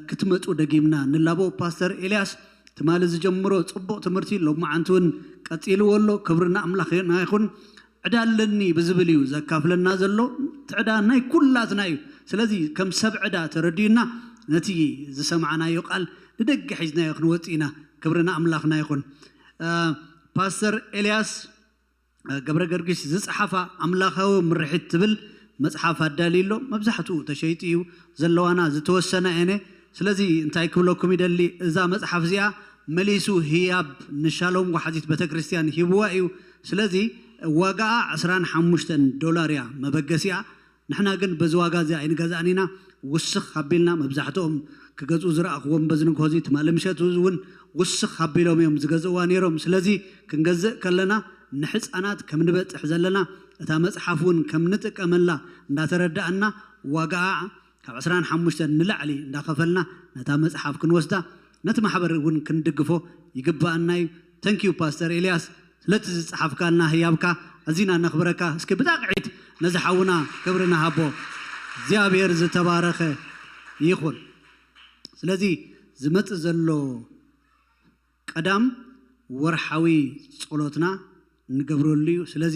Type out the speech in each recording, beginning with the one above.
ክትመፁ ደጊምና ንላቦ። ፓስተር ኤልያስ ትማሊ ዝጀምሮ ፅቡቕ ትምህርቲ ሎማዓንቲ እውን ቀፂልዎ ኣሎ። ክብርና ኣምላኽና ይኹን። ዕዳ ኣለኒ ብዝብል እዩ ዘካፍለና ዘሎ። እቲ ዕዳ ናይ ኩላትና እዩ። ስለዚ ከም ሰብ ዕዳ ተረዲኡና ነቲ ዝሰማዕናዮ ቃል ንደገ ሒዝናዮ ክንወፅእ ኢና። ክብርና ኣምላኽና ይኹን። ፓስተር ኤልያስ ገብረ ገርጊስ ዝፀሓፋ ኣምላኻዊ ምርሒት ትብል መፅሓፍ ኣዳልዩ ኣሎ። መብዛሕትኡ ተሸይጡ እዩ ዘለዋና ዝተወሰነ እኔ። ስለዚ እንታይ ክብለኩም ይደሊ፣ እዛ መፅሓፍ እዚኣ መሊሱ ህያብ ንሻሎም ዋሕዚት ቤተክርስትያን ሂብዋ እዩ። ስለዚ ዋጋኣ ዕስራን ሓሙሽተን ዶላር እያ መበገሲኣ። ንሕና ግን በዚ ዋጋ እዚ ኣይንገዛእን ኢና። ውስኽ ኣቢልና፣ መብዛሕትኦም ክገዝኡ ዝረኣኽዎም በዚ ንግሆ እዚ፣ ትማሊ ምሸት እውን ውስኽ ኣቢሎም እዮም ዝገዝእዋ ነይሮም። ስለዚ ክንገዝእ ከለና ንሕፃናት ከም ንበፅሕ ዘለና፣ እታ መፅሓፍ እውን ከም ንጥቀመላ እንዳተረዳእና፣ ዋጋኣ ካብ ዕስራን ሓሙሽተን ንላዕሊ እንዳኸፈልና ነታ መፅሓፍ ክንወስዳ፣ ነቲ ማሕበር እውን ክንድግፎ ይግባኣና እዩ። ተንኪዩ ፓስተር ኤልያስ፣ ስለቲ ዝፀሓፍካልና ህያብካ ኣዚና ነኽብረካ። እስኪ ብጣቕዒት ነዚ ሓውና ክብሪ ንሃቦ። እግዚኣብሔር ዝተባረኸ ይኹን። ስለዚ ዝመጽእ ዘሎ ቀዳም ወርሓዊ ጸሎትና እንገብረሉ እዩ። ስለዚ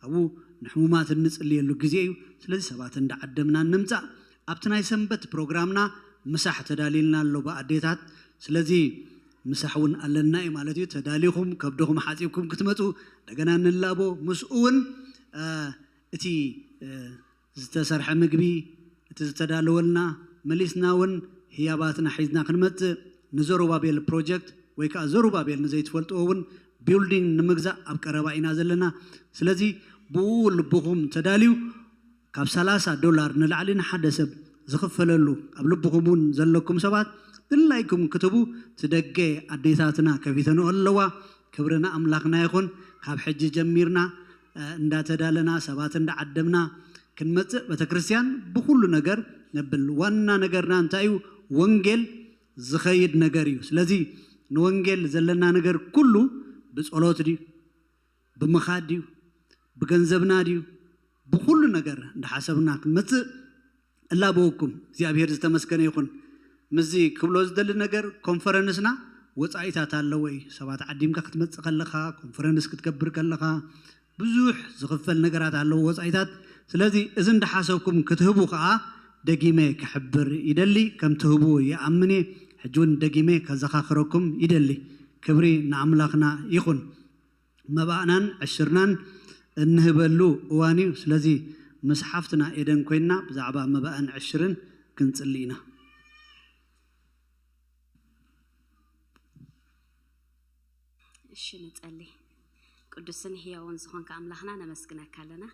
ኣብኡ ንሕሙማት እንጽልየሉ ግዜ እዩ። ስለዚ ሰባት እንዳዓደምና ንምጻእ ኣብቲ ናይ ሰንበት ፕሮግራምና ምሳሕ ተዳልዩልና ኣሎ ብኣዴታት። ስለዚ ምሳሕ እውን ኣለና እዩ ማለት እዩ። ተዳሊኹም ከብድኹም ሓጺብኩም ክትመጹ እንደገና ንላቦ። ምስኡ እውን እ፣ እቲ እ፣ ዝተሰርሐ ምግቢ፣ እቲ ዝተዳለወልና፣ መሊስና እውን ህያባትና ሒዝና ክንመጽእ፣ ንዘሩባቤል ፕሮጀክት ወይ ከዓ ዘሩባቤል ንዘይትፈልጥዎ እውን ቢልዲንግ ንምግዛእ ኣብ ቀረባ ኢና ዘለና። ስለዚ ብኡ ልብኹም ተዳልዩ ካብ ሰላሳ ዶላር ንላዕሊ ንሓደ ሰብ ዝኽፈለሉ ኣብ ልብኹም እውን ዘለኩም ሰባት ድላይኩም ክትህቡ፣ እቲ ደገ ኣዴታትና ከፊተንኦ ኣለዋ። ክብሪ ንኣምላኽና ይኹን። ካብ ሕጂ ጀሚርና እ፣ እንዳተዳለና፣ ሰባት እንዳዓደምና ክንመጽእ፣ ቤተክርስትያን ብኹሉ ነገር ነብል። ዋና ነገርና እንታይ እዩ? ወንጌል ዝኸይድ ነገር እዩ። ስለዚ ንወንጌል ዘለና ነገር ኩሉ ብጸሎት ድዩ? ብምኻድ ድዩ? ብገንዘብና ድዩ? ብኹሉ ነገር እንዳሓሰብና ክንመጽእ እላበወኩም። እግዚኣብሔር ዝተመስገነ ይኹን። ምስዚ ክብሎ ዝደሊ ነገር፣ ኮንፈረንስና ወጻኢታት ኣለዎ እዩ። ሰባት ዓዲምካ ክትመጽእ ከለኻ፣ ኮንፈረንስ ክትገብር ከለኻ፣ ብዙሕ ዝኽፈል ነገራት ኣለዎ ወጻኢታት። ስለዚ እዚ እንዳሓሰብኩም ክትህቡ ከኣ ደጊመ ክሕብር ይደሊ። ከም ትህቡ ይኣምን እየ። ሕጂ እውን ደጊመ ከዘኻኽረኩም ይደሊ። ክብሪ ንኣምላኽና ይኹን። መባእናን ዕሽርናን እንህበሉ እዋን እዩ። ስለዚ ምስ ሓፍትና ኤደን ኮይንና ብዛዕባ መባእን ዕሽርን ክንጽሊ ኢና። እሺ ንጸሊ። ቅዱስን ህያውን ዝኾንካ ኣምላኽና ነመስግነካ ኣለና።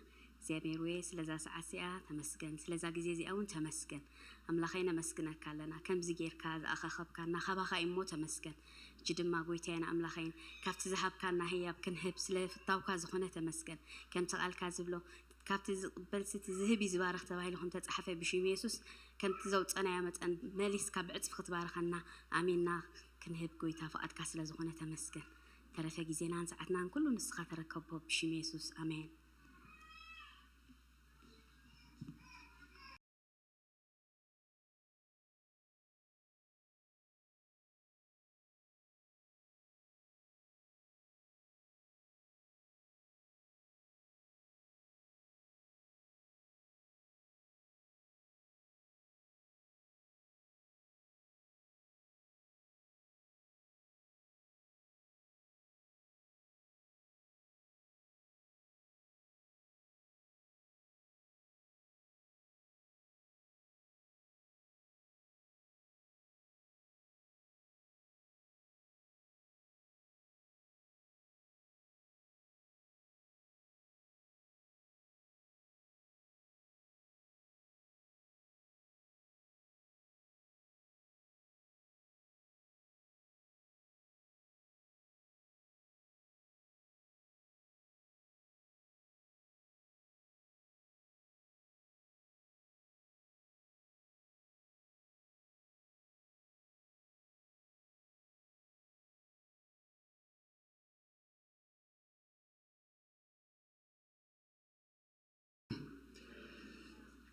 እግዚኣብሔር ወይ ስለዛ ሰዓት እዚኣ ተመስገን፣ ስለዛ ግዜ እዚኣ እውን ተመስገን። ኣምላኸይ ነመስግነካ ኣለና፣ ከምዚ ጌርካ ዝኣኻኸብካና ካባኻ እዩ እሞ ተመስገን። ሕጂ ድማ ጎይታዬን ኣምላኸይን ካብቲ ዝሃብካና ህያብ ክንህብ ስለ ፍታውካ ዝኾነ ተመስገን። ከምቲ ቃልካ ዝብሎ ካብቲ ዝቕበልሲ እቲ ዝህብ እዩ ዝባረኽ ተባሂሉ ከም ተጻሕፈ ብሽም የሱስ ከምቲ ዘውጸናዮ መጠን መሊስካ ብዕጽፊ ክትባርኸና ኣሚንና ክንህብ ጎይታ ፍቓድካ ስለ ዝኾነ ተመስገን። ተረፈ ግዜናን ሰዓትናን ኩሉ ንስኻ ተረከቦ ብሽም የሱስ ኣሜን።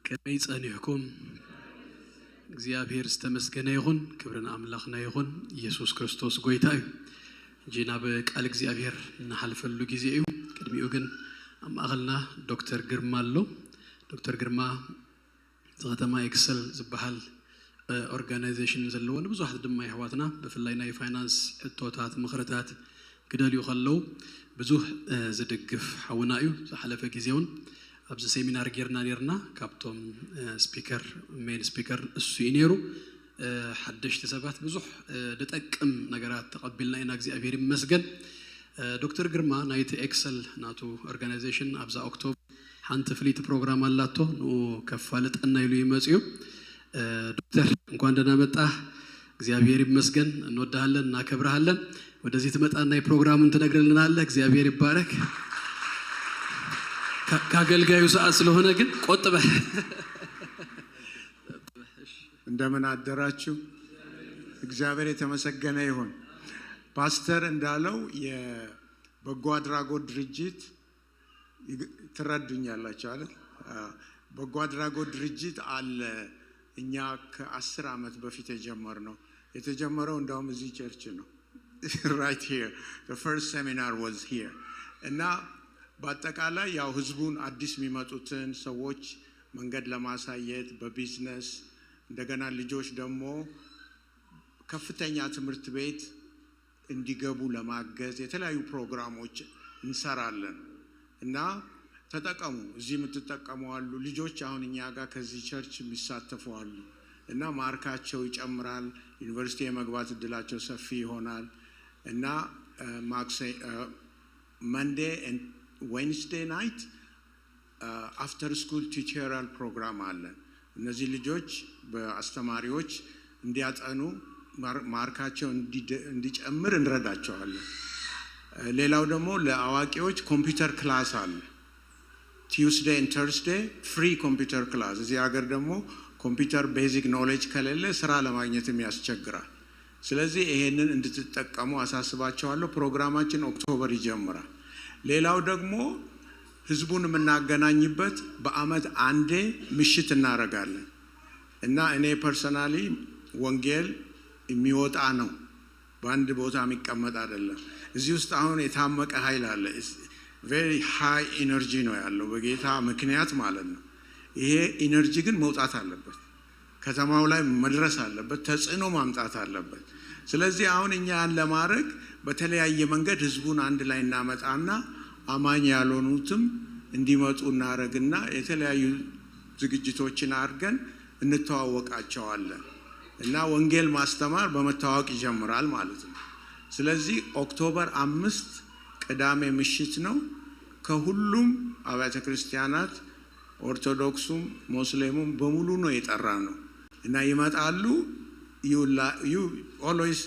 ከመይ ጸኒሕኩም? እግዚኣብሔር ዝተመስገነ ይኹን፣ ክብሪ ንኣምላኽና ይኹን። ኢየሱስ ክርስቶስ ጎይታ እዩ። ሕጂ ናብ ቃል እግዚኣብሔር እንሓልፈሉ ግዜ እዩ። ቅድሚኡ ግን ኣብ ማእኸልና ዶክተር ግርማ ኣሎ። ዶክተር ግርማ እቲ ከተማ ኤክሰል ዝበሃል ኦርጋናይዜሽን ዘለዎ፣ ንብዙሓት ድማ የሕዋትና ብፍላይ ናይ ፋይናንስ ሕቶታት፣ ምኽርታት ክደልዩ ከለዉ ብዙሕ ዝድግፍ ሓውና እዩ። ዝሓለፈ ግዜ እውን ኣብዚ ሴሚናር ጌርና ኔርና፣ ካብቶም ስፒከር፣ ሜን ስፒከር እሱ እዩ ነይሩ። ሓደሽቲ ሰባት ብዙሕ ዝጠቅም ነገራት ተቐቢልና ኢና፣ እግዚኣብሔር ይመስገን። ዶክተር ግርማ ናይቲ ኤክሰል ናቱ ኦርጋናይዜሽን ኣብዛ ኦክቶበር ሓንቲ ፍልይቲ ፕሮግራም ኣላቶ፣ ንኡ ከፋልጠና ኢሉ ይመጽ እዩ። ዶክተር እንኳን ደህና መጣ። እግዚኣብሔር ይመስገን፣ እንወድሃለን፣ እናከብረሃለን። ወደዚህ ትመጣና የፕሮግራሙን ትነግርልናለህ። እግዚአብሔር ይባረክ። ከአገልጋዩ ሰዓት ስለሆነ ግን ቆጥበህ። እንደምን አደራችሁ። እግዚአብሔር የተመሰገነ ይሁን። ፓስተር እንዳለው የበጎ አድራጎት ድርጅት ትረዱኛላችሁ አይደል? በጎ አድራጎት ድርጅት አለ። እኛ ከአስር ዓመት በፊት የጀመርነው፣ የተጀመረው እንዳውም እዚህ ቸርች ነው። Right here, the first seminar was here. እና በአጠቃላይ ያው ህዝቡን፣ አዲስ የሚመጡትን ሰዎች መንገድ ለማሳየት በቢዝነስ፣ እንደገና ልጆች ደግሞ ከፍተኛ ትምህርት ቤት እንዲገቡ ለማገዝ የተለያዩ ፕሮግራሞች እንሰራለን እና ተጠቀሙ። እዚህ የምትጠቀሙ አሉ። ልጆች አሁን እኛ ጋር ከዚህ ቸርች የሚሳተፉ አሉ እና ማርካቸው ይጨምራል። ዩኒቨርሲቲ የመግባት እድላቸው ሰፊ ይሆናል እና Monday and Wednesday night after school tutorial program አለን። እነዚህ ልጆች በአስተማሪዎች እንዲያጠኑ፣ ማርካቸው እንዲጨምር እንረዳቸዋለን። ሌላው ደግሞ ለአዋቂዎች ኮምፒውተር ክላስ አለ። Tuesday and Thursday free computer class። እዚህ ሀገር ደግሞ ኮምፒውተር basic knowledge ከሌለ ስራ ለማግኘትም ያስቸግራል። ስለዚህ ይሄንን እንድትጠቀሙ አሳስባቸዋለሁ። ፕሮግራማችን ኦክቶበር ይጀምራል። ሌላው ደግሞ ህዝቡን የምናገናኝበት በአመት አንዴ ምሽት እናደርጋለን እና እኔ personally ወንጌል የሚወጣ ነው፣ በአንድ ቦታ የሚቀመጥ አይደለም። እዚህ ውስጥ አሁን የታመቀ ኃይል አለ። Very high energy ነው ያለው በጌታ ምክንያት ማለት ነው። ይሄ energy ግን መውጣት አለበት፣ ከተማው ላይ መድረስ አለበት፣ ተጽዕኖ ማምጣት አለበት። ስለዚህ አሁን እኛ ያን ለማድረግ በተለያየ መንገድ ህዝቡን አንድ ላይ እናመጣና አማኝ ያልሆኑትም እንዲመጡ እናደርግና የተለያዩ ዝግጅቶችን አድርገን እንተዋወቃቸዋለን እና ወንጌል ማስተማር በመተዋወቅ ይጀምራል ማለት ነው። ስለዚህ ኦክቶበር አምስት ቅዳሜ ምሽት ነው። ከሁሉም አብያተ ክርስቲያናት ኦርቶዶክሱም ሞስሌሙም በሙሉ ነው የጠራ ነው እና ይመጣሉ። Always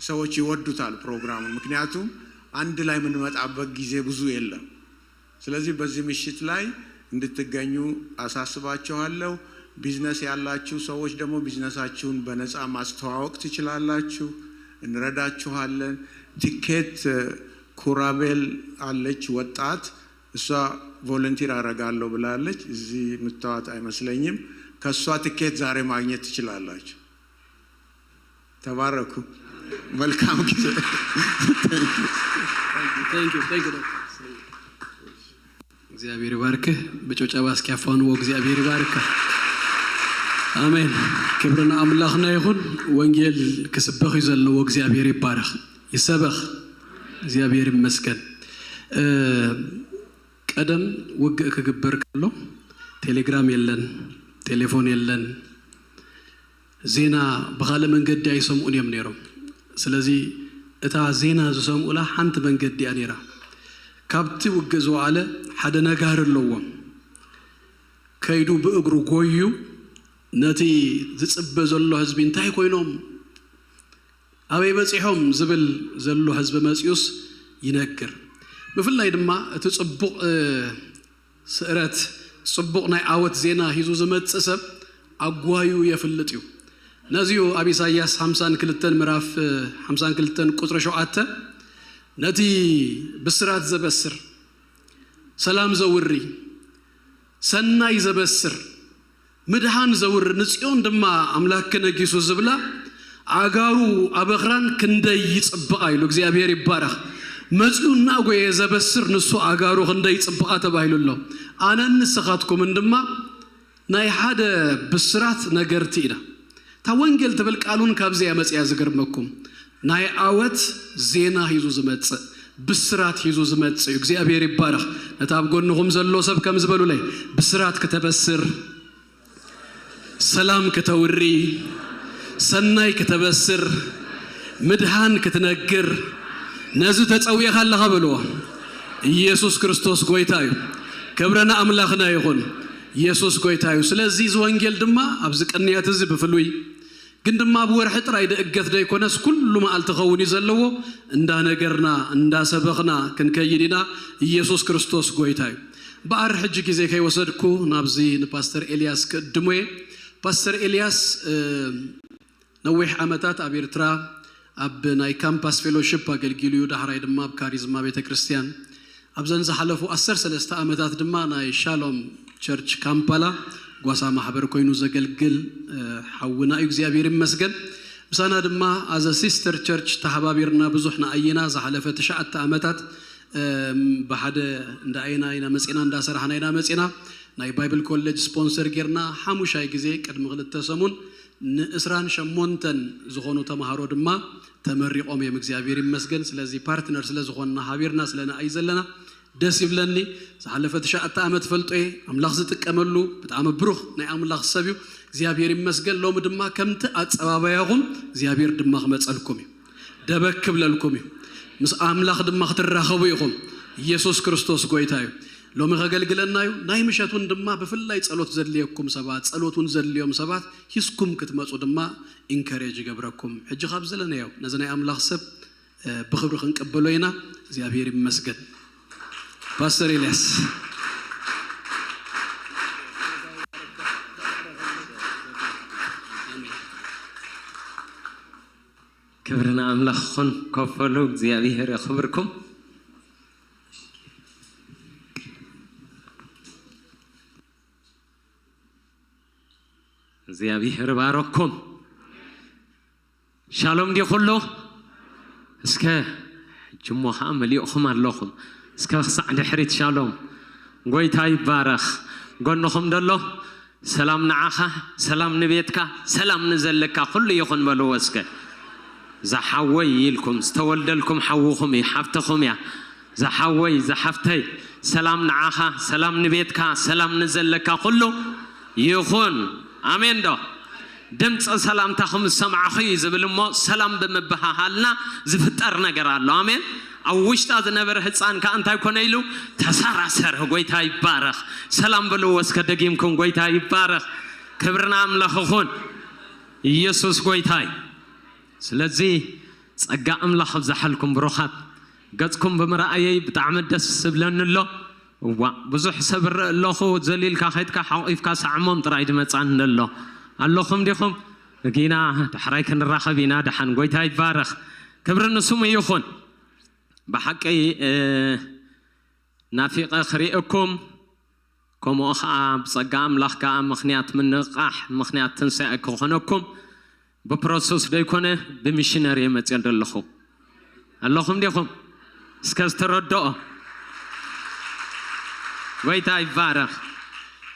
ሰዎች ይወዱታል ፕሮግራሙን፣ ምክንያቱም አንድ ላይ የምንመጣበት ጊዜ ብዙ የለም። ስለዚህ በዚህ ምሽት ላይ እንድትገኙ አሳስባችኋለሁ። ቢዝነስ ያላችሁ ሰዎች ደግሞ ቢዝነሳችሁን በነፃ ማስተዋወቅ ትችላላችሁ። እንረዳችኋለን። ትኬት ኩራቤል አለች ወጣት፣ እሷ volunteer አረጋለሁ ብላለች። እዚህ የምታዋት አይመስለኝም። ከእሷ ትኬት ዛሬ ማግኘት ትችላላችሁ። ተባረኩ። መልካም ጊዜ። Thank you, thank you, ዶክተር። እግዚአብሔር ይባርክህ። በጭብጨባ እስኪ አፋንዎ። እግዚአብሔር ይባርክህ። አሜን። ክብሪ ንኣምላኽና ይኹን። ወንጌል ክስበኽ እዩ ዘለዎ። እግዚኣብሔር ይባረኽ፣ ይሰበኽ። እግዚኣብሔር ይመስገን። ቀደም ውግእ ክግበር ከሎ ቴሌግራም የለን፣ ቴሌፎን የለን፣ ዜና ብኻልእ መንገዲ ኣይሰምዑን እዮም ነይሮም። ስለዚ እታ ዜና ዝሰምዑላ ሓንቲ መንገዲ እያ ነይራ። ካብቲ ውግእ ዝወዓለ ሓደ ነጋሪ ኣለዎም። ከይዱ ብእግሩ ጎዩ ነቲ ዝጽበ ዘሎ ህዝቢ እንታይ ኮይኖም ኣበይ በጺሖም ዝብል ዘሎ ህዝቢ መጺኡስ ይነግር። ብፍላይ ድማ እቲ ጽቡቕ ስእረት፣ ጽቡቕ ናይ ዓወት ዜና ሒዙ ዝመጽእ ሰብ ኣጓዩ የፍልጥ እዩ። ነዚዩ ኣብ ኢሳይያስ ሓምሳን ክልተን ምዕራፍ ሓምሳን ክልተን ቁጽሪ ሸውዓተ ነቲ ብስራት ዘበስር፣ ሰላም ዘውሪ፣ ሰናይ ዘበስር፣ ምድሓን ዘውርድ ንጽዮን ድማ ኣምላክ ነጊሱ ዝብላ ኣጋሩ ኣበኽራን ክንደይ ይጽብቓ ኢሉ እግዚኣብሔር ይባረኽ። መጺኡ እናጎየ ዘበስር ንሱ ኣጋሩ ክንደይ ይጽብቓ ተባሂሉ ኣሎ። ኣነን ንስኻትኩምን ድማ ናይ ሓደ ብስራት ነገርቲ ኢና። እታ ወንጌል ትብል ቃሉን ካብዚ እያ መጽያ ዝገርመኩም። ናይ ዓወት ዜና ሂዙ ዝመጽእ፣ ብስራት ሂዙ ዝመጽእ እዩ። እግዚኣብሔር ይባረኽ። ነታ ኣብ ጎንኹም ዘሎ ሰብ ከም ዝበሉለይ፣ ብስራት ክተበስር፣ ሰላም ክተውሪ፣ ሰናይ ክተበስር፣ ምድሃን ክትነግር፣ ነዚ ተጸዊዕካ ኣለኻ በልዎ። ኢየሱስ ክርስቶስ ጎይታ እዩ። ክብረና ኣምላኽና ይኹን። ኢየሱስ ጎይታ እዩ። ስለዚ እዚ ወንጌል ድማ ኣብዚ ቅንያት እዚ ብፍሉይ ግን ድማ ኣብ ወርሒ ጥራይ ድእገት ደይኮነስ ኩሉ መዓልቲ ኸውን እዩ ዘለዎ። እንዳነገርና እንዳሰበኽና ክንከይድ ኢና። ኢየሱስ ክርስቶስ ጎይታ እዩ። በኣር ሕጂ ግዜ ከይወሰድኩ ናብዚ ንፓስተር ኤልያስ ክእድሞ እየ። ፓስተር ኤልያስ እ፣ ነዊሕ ዓመታት ኣብ ኤርትራ ኣብ ናይ ካምፓስ ፌሎሺፕ ኣገልጊሉ እዩ። ዳሕራይ ድማ ኣብ ካሪዝማ ቤተ ክርስቲያን ኣብዘን ዝሓለፉ ዓሰርተ ሰለስተ ዓመታት ድማ ናይ ሻሎም ቸርች ካምፓላ ጓሳ ማሕበር ኮይኑ ዘገልግል እ፣ ሓውና እዩ። እግዚኣብሔር ይመስገን። ምሳና ድማ ኣዘ ሲስተር ቸርች ተሓባቢርና ብዙሕ ንኣይና ዝሓለፈ ትሽዓተ ዓመታት እም፣ ብሓደ እንዳ ኣይና ኢና መጺና፣ እንዳ ሰራሕና ኢና መጺና። ናይ ባይብል ኮሌጅ ስፖንሰር ጌርና ሓሙሻይ ግዜ ቅድሚ ክልተ ሰሙን ንእስራን ሸሞንተን ዝኾኑ ተምሃሮ ድማ ተመሪቖም እዮም። እግዚኣብሔር ይመስገን። ስለዚ ፓርትነር ስለ ዝኾንና ሓቢርና ስለ ንኣይ ዘለና ደስ ይብለኒ። ዝሓለፈ ትሽዓተ ዓመት ፈልጦ እየ። ኣምላኽ ዝጥቀመሉ ብጣዕሚ ብሩኽ ናይ ኣምላኽ ሰብ እዩ። እግዚኣብሔር ይመስገን። ሎሚ ድማ ከምቲ ኣጸባባያኹም እግዚኣብሔር ድማ ክመጸልኩም እዩ። ደበክ ክብለልኩም እዩ። ምስ ኣምላኽ ድማ ክትራኸቡ ኢኹም። ኢየሱስ ክርስቶስ ጎይታ እዩ። ሎሚ ከገልግለና እዩ። ናይ ምሸት እውን ድማ ብፍላይ ጸሎት ዘድልየኩም ሰባት፣ ጸሎት እውን ዘድልዮም ሰባት ሂዝኩም ክትመጹ ድማ ኢንከሬጅ ይገብረኩም። ሕጂ ካብ ዘለናዮ ነዚ ናይ ኣምላኽ ሰብ እ፣ ብኽብሪ ክንቀበሎ ኢና። እግዚኣብሔር ይመስገን። ፓስተር ኤልያስ። ክብሪ ንኣምላኽ ይኹን። ኮፍ በሉ፣ እግዚኣብሔር የኽብርኩም። እግዚኣብሔር ባረኩም። ሻሎም ድዩ ኩሉ? እስከ ሕጂ እሞ ኸዓ መሊእኹም ኣለኹም። እስከ ክሳዕ ድሕሪት ሻሎም። ጎይታ ይባረኽ። ጎንኹም ደሎ ሰላም ንዓኻ፣ ሰላም ንቤትካ፣ ሰላም ንዘለካ ኩሉ ይኹን በልዎ እስከ። ዝሓወይ ኢልኩም ዝተወልደልኩም ሓውኹም እዩ፣ ሓፍትኹም እያ። ዝሓወይ ዝሓፍተይ ሰላም ንዓኻ፣ ሰላም ንቤትካ፣ ሰላም ንዘለካ ኩሉ ይኹን። ኣሜን ዶ? ድምፂ ሰላምታኹም ዝሰማዕኹ እዩ ዝብል እሞ ሰላም ብምብሃሃልና ዝፍጠር ነገር ኣሎ። ኣሜን። ኣብ ውሽጣ ዝነበረ ህፃን ከዓ እንታይ ኮነ ኢሉ ተሰራሰረ። ጎይታ ይባረኽ። ሰላም በልዎ እስከ ደጊምኩም። ጎይታ ይባረኽ። ክብሪ ንኣምላኽ ይኹን። ኢየሱስ ጎይታ እዩ። ስለዚ ጸጋ ኣምላኽ ኣብዝሓልኩም ብሩኻት። ገጽኩም ብምርኣየይ ብጣዕሚ ደስ ዝብለኒ ኣሎ። እዋ ብዙሕ ሰብ እርኢ ኣለኹ፣ ዘሊልካ ከይድካ ሓቑፍካ ሳዕሞም ጥራይ ድመጻኒ ኣሎ። ኣለኹም ዲኹም? እጊና ዳሕራይ ክንራኸብ ኢና። ደሓን ጎይታ ይባረኽ። ክብሪ ንስሙ ይኹን። ብሓቂ እ፣ ናፊቐ ክርእየኩም፣ ከምኡ ኸዓ ብጸጋ ኣምላኽ ከኣ ምኽንያት ምንቕቓሕ ምኽንያት ትንሳኤ ክኾነኩም ብፕሮሰስ ደይኮነ ብሚሽነር እየ መጽእ ዘለኹ። ኣለኹም ዲኹም? እስከ ዝተረድኦ። ጎይታ ይባረኽ።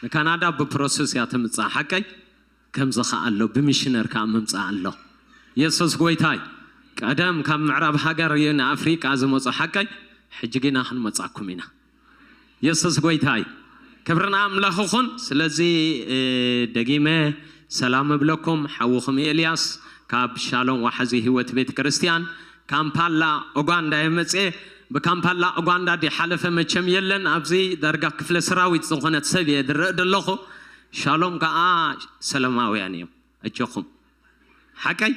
ንካናዳ ብፕሮሰስ እያ ትምጻእ ሓቀይ? ከምዚ ኸዓ ኣሎ ብሚሽነር ከኣ ምምጻእ ኣሎ። የሱስ ጎይታይ። ቀደም ካብ ምዕራብ ሃገር እዩ ንኣፍሪቃ ዝመጹ ሓቀይ? ሕጂ ግና ክንመጻኩም ኢና። የሱስ ጎይታይ። ክብሪ ንኣምላኽ ይኹን። ስለዚ እ፣ ደጊመ ሰላም እብለኩም። ሓውኹም ኤልያስ ካብ ሻሎም ዋሓዚ ህይወት ቤተ ክርስቲያን ካምፓላ ኡጋንዳ እየ መፅየ። ብካምፓላ ኡጋንዳ ድሓለፈ መቸም የለን። ኣብዚ ዳርጋ ክፍለ ሰራዊት ዝኾነት ሰብ እየ ዝረእ ዘለኹ። ሻሎም ከዓ ሰላማውያን እዮም። ኣጆኹም። ሓቀይ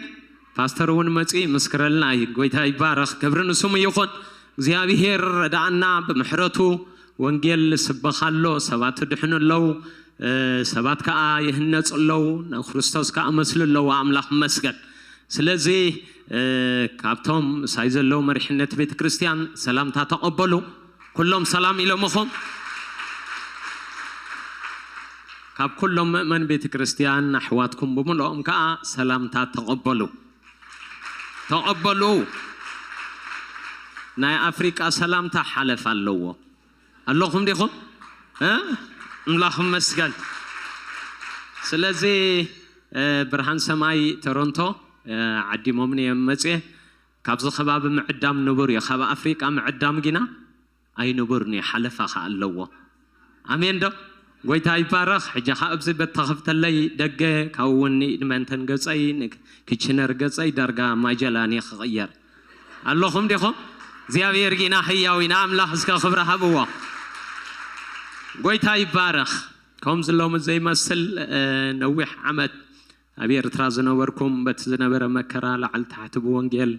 ፓስተር እውን መፂኡ ይምስክረልና እዩ። ጎይታ ይባረኽ። ክብሪ ንስሙ ይኹን። እግዚኣብሄር ረዳእና ብምሕረቱ። ወንጌል ስበኽ ኣሎ፣ ሰባት ድሕኑ ኣለዉ፣ እ፣ ሰባት ከዓ ይህነፁ ኣለዉ፣ ንክርስቶስ ከዓ መስሉ ኣለዉ። ኣምላኽ ይመስገን። ስለዚ እ፣ ካብቶም ምሳይ ዘለዉ መሪሕነት ቤተ ክርስቲያን ሰላምታ ተቐበሉ። ኩሎም ሰላም ኢሎምኹም። ካብ ኩሎም ምእመን ቤተ ክርስቲያን ኣሕዋትኩም ብምልኦም ከዓ ሰላምታ ተቐበሉ። ተቐበሉ። ናይ ኣፍሪቃ ሰላምታ ሓለፍ ኣለዎ። ኣለኹም ዲኹም? እ? ኣምላኽ ይመስገን። ስለዚ፣ እ፣ ብርሃን ሰማይ ቶሮንቶ፣ እ፣ ዓዲሞምኒ እዮም መጽየ። ካብዚ ከባቢ ምዕዳም ንቡር እዩ። ካብ ኣፍሪቃ ምዕዳም ግና ኣይንቡርን እዩ። ሓለፋ ኸኣ ኣለዎ። ኣሜን ዶ? ጎይታ ይባረኽ። ሕጂ ኸኣ ኣብዚ በተኸፍተለይ ደገ ካብኡ እውን ንኢድመንተን ገጸይ፣ ንኪችነር ገጸይ ዳርጋ ማጀላኒ ክቕየር። ኣለኹም ዲኹም? እግዚኣብሔር ጊና ህያው ኢና። ኣምላኽ እስከ ክብሪ ሃብዎ። ጎይታ ይባረኽ። ከምዚ ሎሚ ዘይመስል፣ እ፣ ነዊሕ ዓመት ኣብ ኤርትራ ዝነበርኩም፣ በቲ ዝነበረ መከራ ላዕሊ ታሕቲ ብወንጌል፣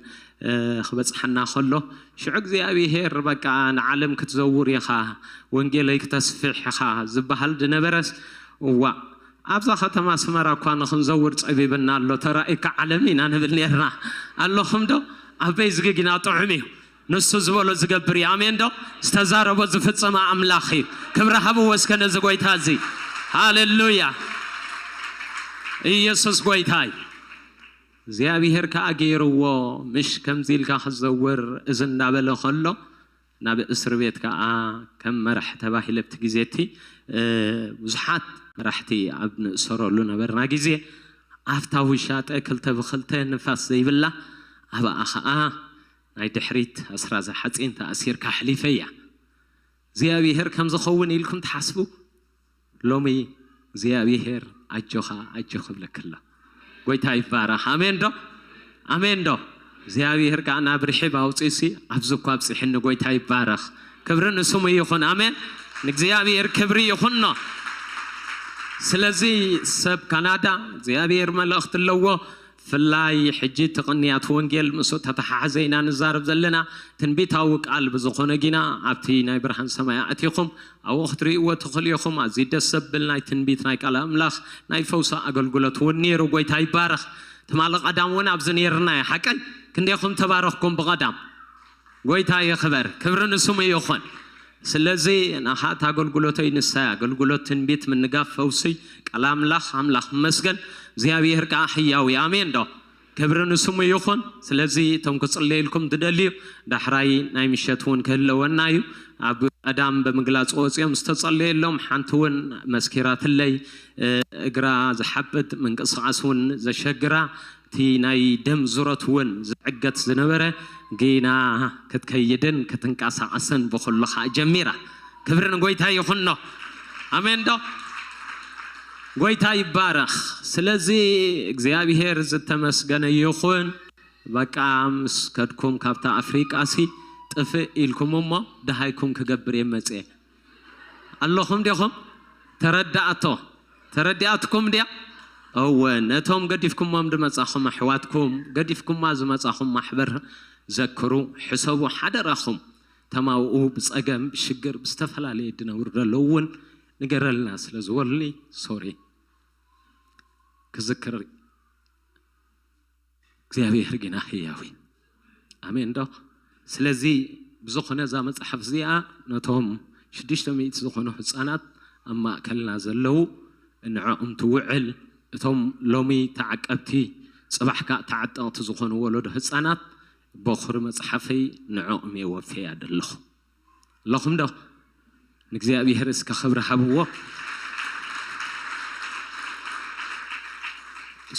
እ፣ ክበጽሓና ከሎ፣ ሽዑ እግዚኣብሔር በቃ ንዓለም ክትዘውር ኢኻ፣ ወንጌለይ ክተስፍሕ ኢኻ ዝበሃል ዝነበረስ፣ እዋእ፣ ኣብዛ ከተማ ኣስመራ እኳ ንኽንዘውር ጸቢብና ኣሎ፣ ተራኢካ ዓለም ኢና ንብል ኔርና። ኣለኹም ዶ? ኣበይ ዝግግና ጥዑም እዩ። ንሱ ዝበሎ ዝገብር እዩ። ኣሜን ዶ? ዝተዛረቦ ዝፍጸመ ኣምላኽ እዩ። ክብሪ ሃብዎ እስከ ነዚ ጎይታ እዚ። ሃሌሉያ። ኢየሱስ ጎይታ እዩ። እግዚኣብሔር ከኣ ገይርዎ፣ ምሽ ከምዚ ኢልካ ክትዘውር እዚ እንዳበለ ከሎ፣ ናብ እስር ቤት ከኣ ከም መራሕ ተባሂለ ኣብቲ ግዜ እቲ፣ እ፣ ብዙሓት መራሕቲ ኣብ ንእሰረሉ ነበርና ግዜ፣ ኣብታ ውሻጠ ክልተ ብክልተ ንፋስ ዘይብላ፣ ኣብኣ ከኣ ናይ ድሕሪት ኣስራዚ ሓፂን ተኣሲርካ ኣሕሊፈያ። እግዚኣብሔር ከም ዝኸውን ኢልኩም ትሓስቡ? ሎሚ እግዚኣብሔር ኣጆኻ፣ ኣጆ ክብለክላ። ጎይታ ይባረኽ። ኣሜን ዶ? ኣሜን ዶ? እግዚኣብሔር ከኣ ናብ ርሒብ ኣውፂኡሲ ኣብዚ እኳ ኣብፂሕኒ። ጎይታ ይባረኽ። ክብሪ ንስሙ ይኹን። ኣሜን። ንእግዚኣብሔር ክብሪ ይኹኖ። ስለዚ ሰብ ካናዳ እግዚኣብሔር መልእኽቲ ኣለዎ። ብፍላይ ሕጂ እቲ ቅንያት ወንጌል ምስኡ ተተሓሕዘ ኢና ንዛረብ ዘለና። ትንቢታዊ ቃል ብዝኾነ ግና ኣብቲ ናይ ብርሃን ሰማይ ኣእቲኹም ኣብኡ ክትርእይዎ ትኽእሉ ኢኹም። ኣዝዩ ደስ ዘብል ናይ ትንቢት ናይ ቃል ኣምላኽ ናይ ፈውሲ ኣገልግሎት እውን ነይሩ። ጎይታ ይባረኽ። ትማሊ ቀዳም እውን ኣብዚ ነይርና እዩ። ሓቀይ ክንደይኹም ተባረኽኩም ብቐዳም። ጎይታ ይኽበር፣ ክብሪ ንስሙ ይኹን። ስለዚ ንኻ እታ ኣገልግሎተይ ንሳ እያ፣ ኣገልግሎት ትንቢት፣ ምንጋፍ፣ ፈውሲ፣ ቃል ኣምላኽ። ኣምላኽ ይመስገን፣ እግዚኣብሔር ከኣ ሕያው እዩ። ኣሜን ዶ? ክብሪ ንስሙ ይኹን። ስለዚ እቶም ክጽለየልኩም ትደልዩ፣ ዳሕራይ ናይ ምሸት እውን ክህለወና እዩ። ኣብ ቀዳም ብምግላጽ ወጽዮም ዝተጸለየሎም፣ ሓንቲ እውን መስኪራትለይ፣ እ፣ እግራ ዝሓብጥ ምንቅስቓስ እውን ዘሸግራ፣ እቲ ናይ ደም ዙረት እውን ዝዕገት ዝነበረ፣ ጌና ክትከይድን ክትንቀሳቐስን ብኹሉ ኸኣ ጀሚራ። ክብሪ ንጎይታ ይኹኖ። ኣሜን ዶ? ጎይታ ይባረኽ። ስለዚ እግዚኣብሔር ዝተመስገነ ይኹን። በቃ ምስ ከድኩም ካብታ ኣፍሪቃ ሲ ጥፍእ ኢልኩም እሞ ደሃይኩም ክገብር እየ መጽየ። ኣለኹም ዲኹም? ተረዳእቶ። ተረዲኣትኩም ድያ? እወ፣ ነቶም ገዲፍኩሞም ዝመጻኹም ኣሕዋትኩም፣ ገዲፍኩማ ዝመጻኹም ማሕበር ዘክሩ፣ ሕሰቡ፣ ሓደራኹም። ተማውኡ ብጸገም፣ ብሽግር፣ ብዝተፈላለየ ድነብሩ ዘለዉ እውን ንገረልና ስለ ዝበሉኒ፣ ሶሪ። ክዝክር እግዚኣብሔር ግና ህያው እዩ። ኣሜን ዶ? ስለዚ ብዝኾነ እዛ መጽሓፍ እዚኣ ነቶም ሽዱሽተ ሚእቲ ዝኾኑ ህጻናት ኣብ ማእከልና ዘለዉ ንዕኦም ትውዕል። እቶም ሎሚ ተዓቀብቲ ጽባሕ ከኣ ተዓጠቕቲ ዝኾኑ ወለዶ ህጻናት በኹሪ መጽሓፈይ ንዕኦም እየ ወፍየያ ዘለኹ። ኣለኹም ዶ? ንእግዚኣብሔር እስከ ክብሪ ሃብዎ።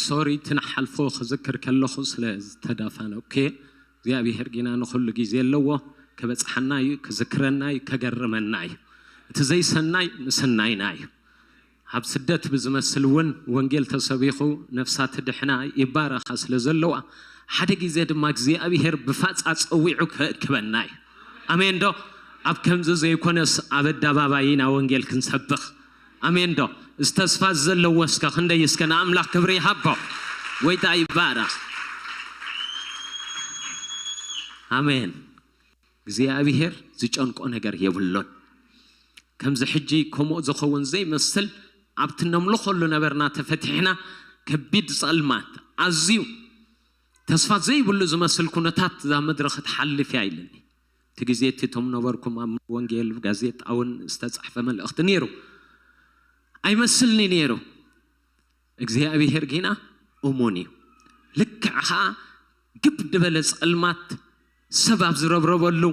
ሶሪ፣ እቲ ንሓልፎ ክዝክር ከለኹ ስለ ዝተዳፋነኩ እየ። እግዚኣብሔር ጌና ንኹሉ ግዜ ኣለዎ። ክበጽሓና እዩ፣ ክዝክረና እዩ፣ ከገርመና እዩ። እቲ ዘይሰናይ ንሰናይና እዩ። ኣብ ስደት ብዝመስል እውን ወንጌል ተሰቢኹ ነፍሳት ድሕና ይባረኻ ስለ ዘለዋ፣ ሓደ ግዜ ድማ እግዚኣብሔር ብፋጻ ጸዊዑ ክእክበና እዩ። ኣሜን ዶ? ኣብ ከምዚ ዘይኮነስ ኣብ ኣደባባይ ኢና ወንጌል ክንሰብኽ። ኣሜን ዶ? እዚ ተስፋ ዘለዎ እስከ ክንደይ እስከ ንኣምላኽ ክብሪ ይሃቦ። ጎይታ ይባረኽ። ኣሜን። እግዚኣብሔር ዝጨንቆ ነገር የብሉን። ከምዚ ሕጂ ከምኡ ዝኸውን ዘይመስል ኣብቲ ነምልኸሉ ነበርና ተፈቲሕና። ከቢድ ጸልማት፣ ኣዝዩ ተስፋ ዘይብሉ ዝመስል ኩነታት እዛ ምድሪ ክትሓልፍ እያ ኢልኒ። እቲ ግዜ እቲ እቶም ነበርኩም ኣብ ወንጌል ብጋዜጣ እውን ዝተጻሕፈ መልእኽቲ ነይሩ። ኣይመስልኒ ነይሩ። እግዚኣብሔር ጌና እሙን እዩ። ልክዕ ኸዓ ግብ ዝበለ ጸልማት ሰብ ኣብ ዝረብረበሉ፣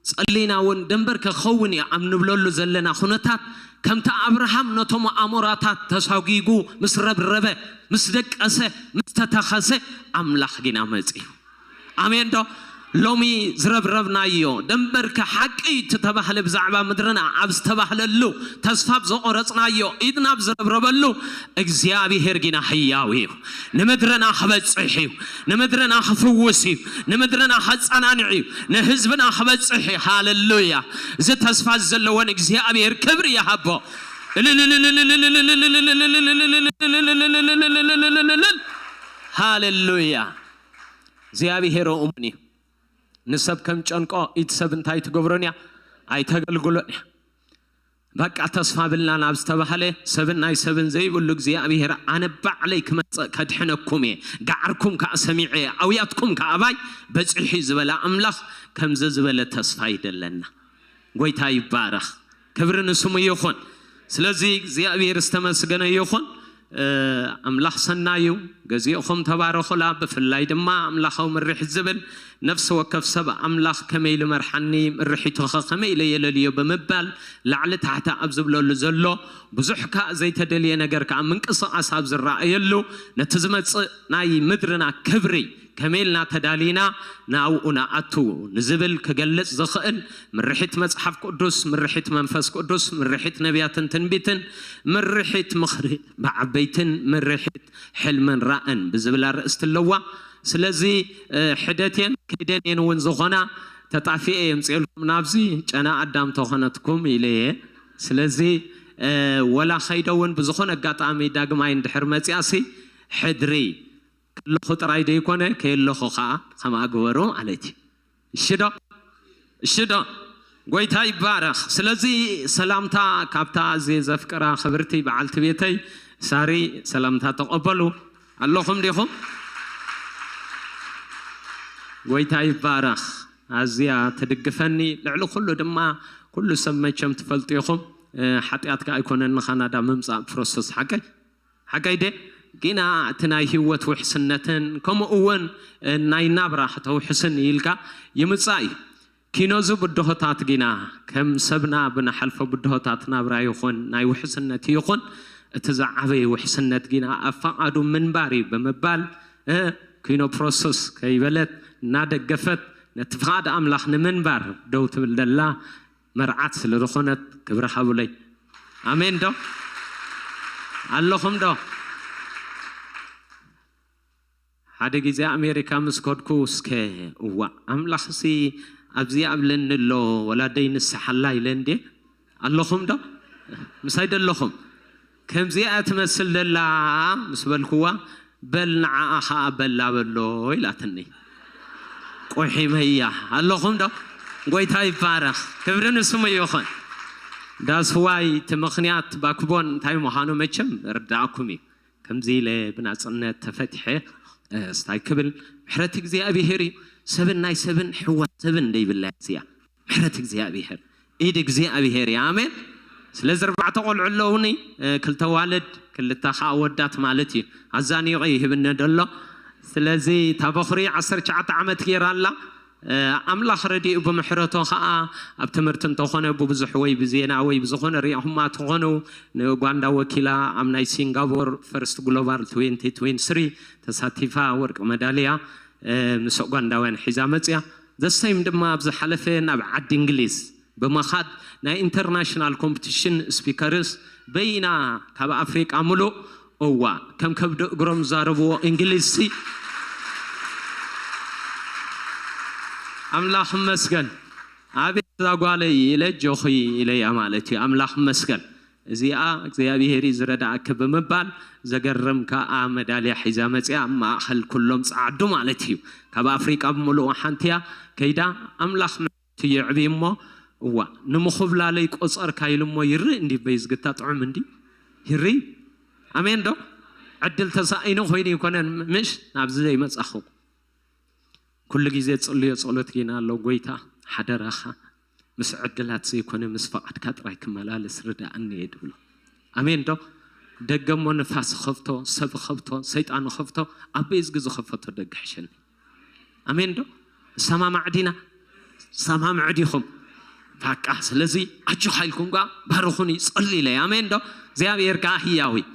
ጸሊና እውን ደንበር ክኸውን እዩ ኣብ ንብለሉ ዘለና ኩነታት፣ ከምቲ ኣብርሃም ነቶም ኣሞራታት ተሳጒጉ ምስ ረብረበ፣ ምስ ደቀሰ፣ ምስ ተተኸሰ፣ ኣምላኽ ጌና መጺኡ። ኣሜን ዶ? ሎሚ ዝረብረብናዮ ደንበርከ ሓቂ እዩ ተባህለ፣ ብዛዕባ ምድርና ኣብ ዝተባህለሉ፣ ተስፋ ኣብ ዘቆረጽናዮ፣ ኢድና ኣብ ዝረብረበሉ፣ እግዚኣብሔር ጌና ህያው እዩ። ንምድርና ክበጽሕ እዩ። ንምድርና ክፍውስ እዩ። ንምድርና ከጸናንዕ እዩ። ንህዝብና ክበጽሕ እዩ። ሃሌሉያ። እዚ ተስፋ ዘለዎን እግዚኣብሔር ክብሪ ይሃቦ። ሃሌሉያ። እግዚኣብሔር እሙን እዩ። ንሰብ ከም ጨንቆ፣ ኢድ ሰብ እንታይ ትገብሮን እያ? ኣይተገልግሎን እያ። በቃ ተስፋ ብልና ናብ ዝተባህለ፣ ሰብን ናይ ሰብን ዘይብሉ እግዚኣብሔር፣ ኣነ ባዕለይ ክመጽእ ከድሕነኩም እየ፣ ጋዕርኩም ከኣ ሰሚዐ እየ፣ ኣውያትኩም ከኣ ኣባይ በጺሑ እዩ ዝበለ ኣምላኽ ከምዚ ዝበለ ተስፋ ይደለና። ጎይታ ይባረኽ። ክብሪ ንስሙ ይኹን። ስለዚ እግዚኣብሔር ዝተመስገነ ይኹን። እ፣ ኣምላኽ ሰናይ እዩ። ገዚእኹም ተባረኹላ። ብፍላይ ድማ ኣምላኻዊ ምርሒት ዝብል፣ ነፍሲ ወከፍ ሰብ ኣምላኽ ከመይ ኢሉ መርሓኒ፣ ምርሒቱ ኸ ከመይ ኢለ የለልዮ ብምባል ላዕሊ ታሕቲ ኣብ ዝብለሉ ዘሎ፣ ብዙሕ ከኣ ዘይተደልየ ነገር ከኣ ምንቅስቓስ ኣብ ዝረኣየሉ፣ ነቲ ዝመጽእ ናይ ምድርና ክብሪ ከመይ ኢልና ተዳሊና ናብኡ ንኣቱ ንዝብል ክገልጽ ዝኽእል ምርሒት መጽሓፍ ቅዱስ፣ ምርሒት መንፈስ ቅዱስ፣ ምርሒት ነቢያትን ትንቢትን፣ ምርሒት ምኽሪ ብዓበይትን ምርሒት ሕልምን ራእን ብዝብል ኣርእስቲ ኣለዋ። ስለዚ፣ እ፣ ሕደት እየን ከይደን እየን እውን ዝኾና፣ ተጣፊኤ የምፅኤልኩም ናብዚ፣ ጨና ኣዳም ተኾነትኩም ኢለ እየ። ስለዚ፣ እ፣ ወላ ከይደ እውን ብዝኾነ ኣጋጣሚ ዳግማይ እንድሕር መፂኣሲ፣ ሕድሪ ከለኹ ጥራይ ዘይኮነ፣ ከየለኹ ኸዓ ከምኣ ግበሩ ማለት እዩ። እሺ ዶ? እሺ ዶ? ጎይታ ይባረኽ። ስለዚ ሰላምታ ካብታ ኣዝየ ዘፍቅራ ክብርቲ በዓልቲ ቤተይ ሳሪ ሰላምታ ተቐበሉ። ኣለኹም ዲኹም? ጎይታ ይባረኽ። ኣዝያ ትድግፈኒ። ልዕሊ ኩሉ ድማ፣ ኩሉ ሰብ መቸም ትፈልጡ ኢኹም፣ እ፣ ሓጢኣት ከኣ ኣይኮነን ንኻናዳ ምምጻእ ፕሮሰስ፣ ሓቀይ? ሓቀይ ደ? ጊና እቲ ናይ ህይወት ውሕስነትን ከምኡ እውን፣ እ፣ ናይ ናብራ ከተውሕስን ኢልካ ይምጻእ እዩ። ኪኖዚ ብድሆታት ጊና ከም ሰብና ብንሓልፎ ብድሆታት ናብራ ይኹን ናይ ውሕስነት ይኹን፣ እቲ ዝዓበየ ውሕስነት ጊና ኣብ ፈቓዱ ምንባር እዩ ብምባል፣ እ፣ ኪኖ ፕሮሰስ ከይበለት እናደገፈት ነቲ ፍቓድ ኣምላኽ ንምንባር ደው ትብል ዘላ መርዓት ስለ ዝኾነት ክብሪ ሃቡለይ። ኣሜን ዶ? ኣለኹም ዶ? ሓደ ግዜ ኣሜሪካ ምስ ከድኩ፣ እስከ እዋእ፣ ኣምላኽሲ ኣብዚ ኣብለኒ ኣሎ፣ ወላ ደይ ንስሓላ ኢለ እንዴ። ኣለኹም ዶ? ምሳይ ደለኹም? ከምዚኣ ትመስል ደላ ምስ በልክዋ፣ በል ንዓኣ ኸኣ በላ በሎ ኢላትኒ። ቁሒመያ። ኣለኹም ዶ? ጎይታ ይባረኽ። ክብሪ ንስሙ ይኹን። ዳስዋይ እቲ ምኽንያት ባክቦን እንታይ ምዃኑ መቸም ርዳእኩም እዩ። ከምዚ ኢለ ብናጽነት ተፈቲሐ፣ እ፣ ስታይ ክብል ምሕረት እግዚኣብሔር እዩ። ሰብን ናይ ሰብን ሕዋ ሰብን ደይብላ እዚኣ ምሕረት እግዚኣብሔር፣ ኢድ እግዚኣብሔር እዩ። ኣሜን። ስለዚ ኣርባዕተ ቆልዑ ኣለውኒ፣ እ፣ ክልተ ዋልድ፣ ክልተ ኸዓ ወዳት ማለት እዩ። ኣዛኒቑ ይህብኒ ደሎ። ስለዚ እታ በኹሪ ዓሰርተ ትሽዓተ ዓመት ገይራ ኣላ። እ፣ ኣምላኽ ረዲኡ ብምሕረቶ ኸዓ ኣብ ትምህርቲ እንተኾነ ብብዙሕ ወይ ብዜና ወይ ብዝኾነ ሪኢኹማ ትኾኑ፣ ንኡጋንዳ ወኪላ ኣብ ናይ ሲንጋፖር ፈርስት ግሎባል ትዌንቲ ትዌንቲ ስሪ ተሳቲፋ ወርቂ መዳልያ፣ እ፣ ምስ ኡጋንዳውያን ሒዛ መጽያ። ዘሰይም ድማ ኣብ ዝሓለፈ ናብ ዓዲ እንግሊዝ ብምኻድ ናይ ኢንተርናሽናል ኮምፒቲሽን ስፒከርስ በይና ካብ ኣፍሪቃ ምሉእ፣ እዋ፣ ከም ከብዲ እግሮም ዝዛረብዎ እንግሊዝሲ። ኣምላኽ ይመስገን። ኣቤት እዛ ጓለይ ኢለ ጆኺ ኢለያ ማለት እዩ። ኣምላኽ ይመስገን። እዚኣ እግዚኣብሔር እዩ ዝረዳእኪ ብምባል ዘገርም ከኣ መዳልያ ሒዛ መጽያ ኣብ ማእኸል ኩሎም ጸዓዱ ማለት እዩ። ካብ ኣፍሪቃ ብምሉኡ ሓንቲ እያ ከይዳ። ኣምላኽ ምሕረቱ የዕቢ እሞ፣ እዋ፣ ንምኹብላለይ ቆጸርካ ኢሉ እሞ ይርኢ እንዲ በይ ዝግታ ጥዑም እንዲ ይርኢ። ኣሜን ዶ? ዕድል ተሳኢኑ ኮይኑ ይኮነን ምሽ ናብዚ ዘይመጻኹ። ኩሉ ግዜ ጽልዮ ጸሎት ጌና ኣሎ። ጎይታ ሓደራኻ ምስ ዕድላት ዘይኮነ ምስ ፍቓድካ ጥራይ ክመላለስ ርዳእኒ እየ ድብሎ። ኣሜን ዶ? ደገ እሞ ንፋስ ኸፍቶ፣ ሰብ ኸፍቶ፣ ሰይጣን ኸፍቶ፣ ኣብ ቤዝጊ ዝኸፈቶ ደገ ሕሸኒ። ኣሜን ዶ? ሰማማዕ ዲና? ሰማምዑ ዲኹም? በቃ ስለዚ ኣጆኻ ኢልኩም ጓ ባርኹኒ ጸልዩለይ። ኣሜን ዶ? እግዚኣብሔር ከኣ ህያው እዩ።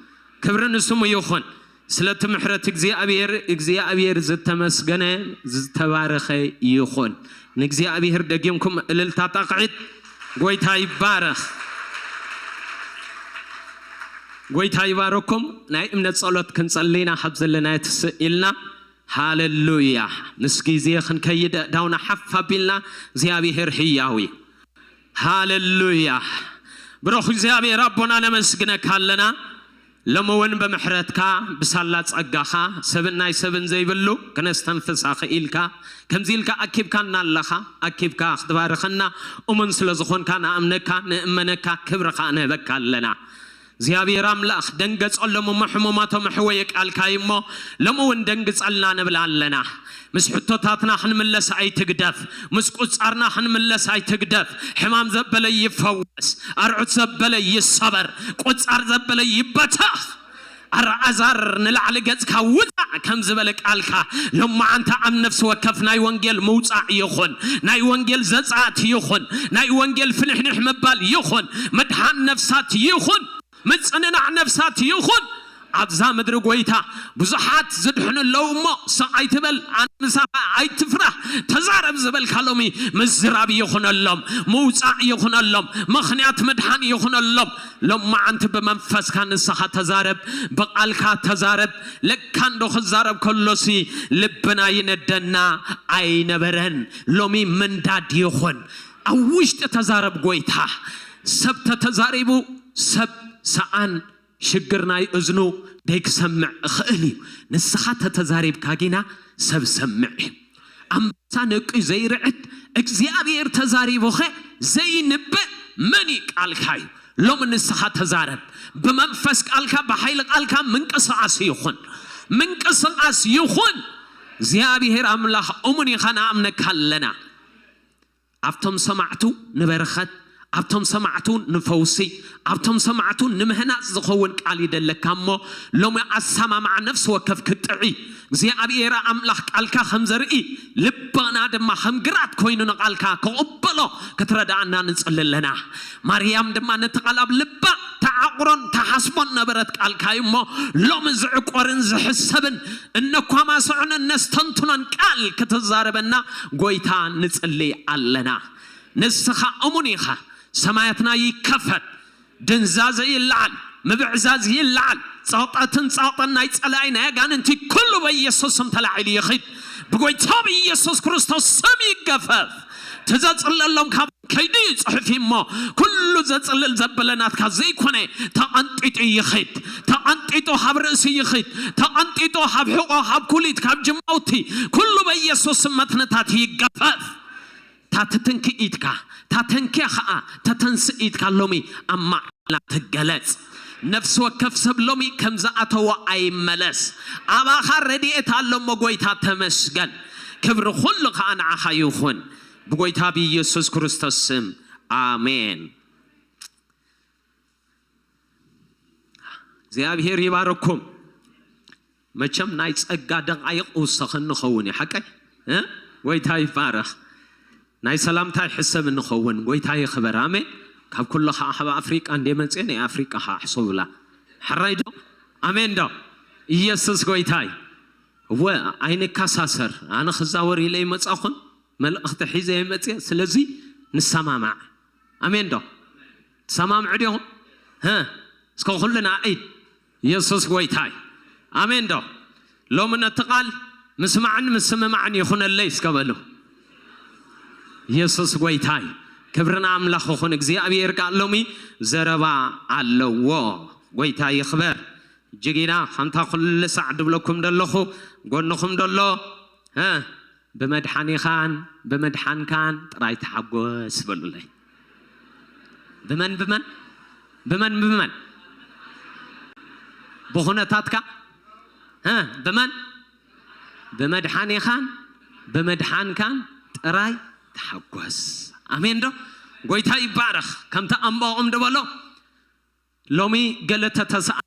ክብሪ ንስሙ ይኹን። ስለቲ ምሕረት እግዚኣብሔር፣ እግዚኣብሔር ዝተመስገነ ዝተባረኸ ይኹን። ንእግዚኣብሔር ደጊምኩም እልልታ ጣቕዒት። ጎይታ ይባረኽ። ጎይታ ይባረኩም። ናይ እምነት ጸሎት ክንጸልይና ካብ ዘለናዮ ትስእ ኢልና። ሃሌሉያ። ምስ ግዜ ክንከይድ ኣእዳውና ሓፍ ኣቢልና። እግዚኣብሔር ህያው እዩ። ሃሌሉያ። ብሩኽ እግዚኣብሔር ኣቦና ነመስግነካ ኣለና። ሎሚ እውን ብምሕረትካ ብሳላ ጸጋኻ ሰብን ናይ ሰብን ዘይብሉ ክነስተንፍሳ ክኢልካ ከምዚ ኢልካ ኣኪብካና ኣለኻ። ኣኪብካ ክትባርኸና እሙን ስለ ዝኾንካ ንኣምነካ ንእመነካ ክብሪ ኸኣ ንህበካ ኣለና። እግዚኣብሔር ኣምላኽ ደንገጸሎም እሞ ሕሙማቶም ኣሕወየ ቃልካ እዩ እሞ ሎሚ እውን ደንግጸልና ንብል ኣለና። ምስ ሕቶታትና ክንምለስ ኣይትግደፍ። ምስ ቁጻርና ክንምለስ ኣይትግደፍ። ሕማም ዘበለ ይፈወስ፣ ኣርዑት ዘበለ ይሰበር፣ ቁጻር ዘበለ ይበተኽ። ኣልዓዛር ንላዕሊ ገጽካ ውጻእ ከም ዝበለ ቃልካ ሎማዓንቲ ኣብ ነፍሲ ወከፍ ናይ ወንጌል ምውጻእ ይኹን፣ ናይ ወንጌል ዘጻእቲ ይኹን፣ ናይ ወንጌል ፍንሕንሕ ምባል ይኹን፣ ምድሓን ነፍሳት ይኹን፣ ምጽንናዕ ነፍሳት ይኹን። ኣብዛ ምድሪ ጎይታ ብዙሓት ዝድሕኑ ኣለዉ እሞ ስቕ ኣይትበል፣ ኣነ ምሳኻ ኣይትፍራህ፣ ተዛረብ ዝበልካ ሎሚ ምዝራብ ይኹነሎም፣ ምውጻእ ይኹነሎም፣ ምኽንያት ምድሓን ይኹነሎም። ሎማዓንቲ ብመንፈስካ ንስኻ ተዛረብ፣ ብቓልካ ተዛረብ። ለካ እንዶ ክዛረብ ከሎሲ ልብና ይነደና ኣይነበረን። ሎሚ ምንዳድ ይኹን። ኣብ ውሽጢ ተዛረብ ጎይታ። ሰብ ተተዛሪቡ ሰብ ሰኣን ሽግር ናይ እዝኑ ደይክሰምዕ እኽእል እዩ። ንስኻ ተተዛሪብካ ጊና ሰብ ሰምዕ እዩ። ኣንበሳ ነቅዩ ዘይርዕድ እግዚኣብሔር ተዛሪቡኸ ዘይንበእ መን እዩ? ቃልካ እዩ። ሎሚ ንስኻ ተዛረብ። ብመንፈስ ቃልካ፣ ብሓይሊ ቃልካ ምንቅስቓስ ይኹን። ምንቅስቓስ ይኹን። እግዚኣብሔር ኣምላኽ እሙን ኢኻ፣ ንኣምነካ ኣለና። ኣብቶም ሰማዕቱ ንበረኸት፣ ኣብቶም ሰማዕቱ ንፈውሲ፣ ኣብቶም ሰማዕቱ ንምህናጽ ዝኸውን ቃል ይደለካ እሞ፣ ሎሚ ኣሰማምዓ ነፍሲ ወከፍ ክጥዒ፣ እግዚኣብሔር ኣምላኽ ቃልካ ከም ዘርኢ፣ ልብና ድማ ከም ግራት ኮይኑ ንቃልካ ክቕበሎ ክትረድኣና ንጽሊ ኣለና። ማርያም ድማ ነቲ ቃል ኣብ ልባ ተዓቑሮን ተሓስቦን ነበረት ቃልካ እዩ እሞ፣ ሎሚ ዝዕቆርን ዝሕሰብን እነኳማስዖን እነስተንትኖን ቃል ክትዛረበና ጎይታ ንጽሊ ኣለና። ንስኻ እሙን ኢኻ። ሰማያትና ይከፈት፣ ድንዛዘ ይለዓል፣ ምብዕዛዝ ይለዓል፣ ጸቕጠትን ጸቕጠን ናይ ጸላኢ ናይ ኣጋንንቲ ኩሉ በኢየሱስ ስም ተላዒሉ ይኺድ። ብጎይታ ብኢየሱስ ክርስቶስ ስም ይገፈፍ። ትዘጽለሎም ካብ ከይዱ ይጽሕፍ እሞ፣ ኩሉ ዘጽልል ዘበለ ናትካ ዘይኮነ ተቐንጢጡ ይኺድ። ተቐንጢጡ ካብ ርእሲ ይኺድ። ተቐንጢጡ ካብ ሕቖ፣ ካብ ኩሊት፣ ካብ ጅማውቲ፣ ኩሉ በኢየሱስ ስም መትንታት ይገፈፍ። ታተተንኪ ኢድካ፣ ታተንኪያ ኸኣ ተተንስእ ኢድካ ሎሚ ኣብ ማዕላ ትገለጽ። ነፍሲ ወከፍ ሰብ ሎሚ ከም ዝኣተዎ ኣይመለስ። ኣባኻ ረድኤት ኣሎ እሞ ጎይታ ተመስገን። ክብሪ ኩሉ ኸኣ ንዓኻ ይኹን። ብጎይታ ብኢየሱስ ክርስቶስ ስም ኣሜን። እግዚኣብሔር ይባርኩም። መቸም ናይ ጸጋ ደቓይቕ ውሰኸ ንኸውን እዩ። ሓቀይ? እ? ጎይታ ይባረኽ። ናይ ሰላምታ ይሕሰብ እንኸውን። ጎይታ ይኽበር። ኣሜን። ካብ ኩሉ ኸዓ ካብ ኣፍሪቃ እንደ መጽየ ናይ ኣፍሪቃ ኸዓ ሕሰቡላ። ሕራይ ዶ? ኣሜን ዶ? ኢየሱስ ጎይታ እዩ። እወ፣ ኣይንከሳሰር። ኣነ ክዛወር ኢለ ይመጻኹን መልእኽቲ ሒዘ ይመጽየ። ስለዚ ንሰማማዕ። ኣሜን ዶ? ትሰማምዑ ዲኹም? ሀ? እስከ ኩልና ኢድ። ኢየሱስ ጎይታ እዩ። ኣሜን ዶ? ሎሚ ነቲ ቃል ምስማዕን ምስምማዕን ይኹነለይ እስከ በሉ። ኢየሱስ ጎይታ እዩ። ክብሪ ንኣምላኽ ይኹን። እግዚኣብሔር ከኣ ሎሚ ዘረባ ኣለዎ። ጎይታ ይኽበር። እጅጊና ከምታ ኩሉ ሳዕ ድብለኩም ደለኹ፣ ጎንኹም ደሎ፣ ሀ? ብመድሓኒኻን ብምድሓንካን ጥራይ ተሓጎስ በሉለይ። ብመን ብመን? ብመን ብመን? ብኹነታትካ? ሀ? ብመን? ብመድሓኒኻን ብምድሓንካን ጥራይ ተሓጎስ። ኣሜን ዶ? ጎይታ ይባረኽ። ከምቲ ኣምባቆም ድበሎ፣ ሎሚ ገለ ተተሰኣነ፣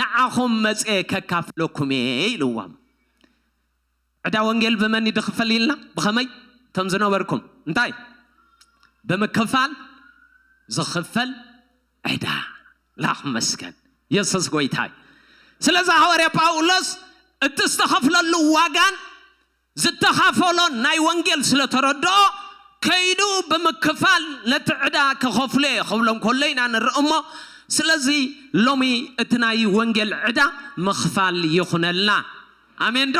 ንዓኹም መጽኤ ከካፍለኩም እየ ኢልዎም። ዕዳ ወንጌል ብመን እዩ ዝኽፈል ኢልና? ብኸመይ? እቶም ዝነበርኩም እንታይ? ብምክፋል ዝኽፈል ዕዳ። ላኽ መስገን የሱስ ጎይታይ። ስለዚ ሃዋርያ ጳውሎስ እቲ ዝተኸፍለሉ ዋጋን ዝተኻፈሎ ናይ ወንጌል ስለ ተረድኦ ከይዱ ብምክፋል ነቲ ዕዳ ክኸፍሎ እየ ክብሎም ከሎ ኢና ንርኢ እሞ። ስለዚ ሎሚ እቲ ናይ ወንጌል ዕዳ ምኽፋል ይኹነልና። ኣሜን ዶ?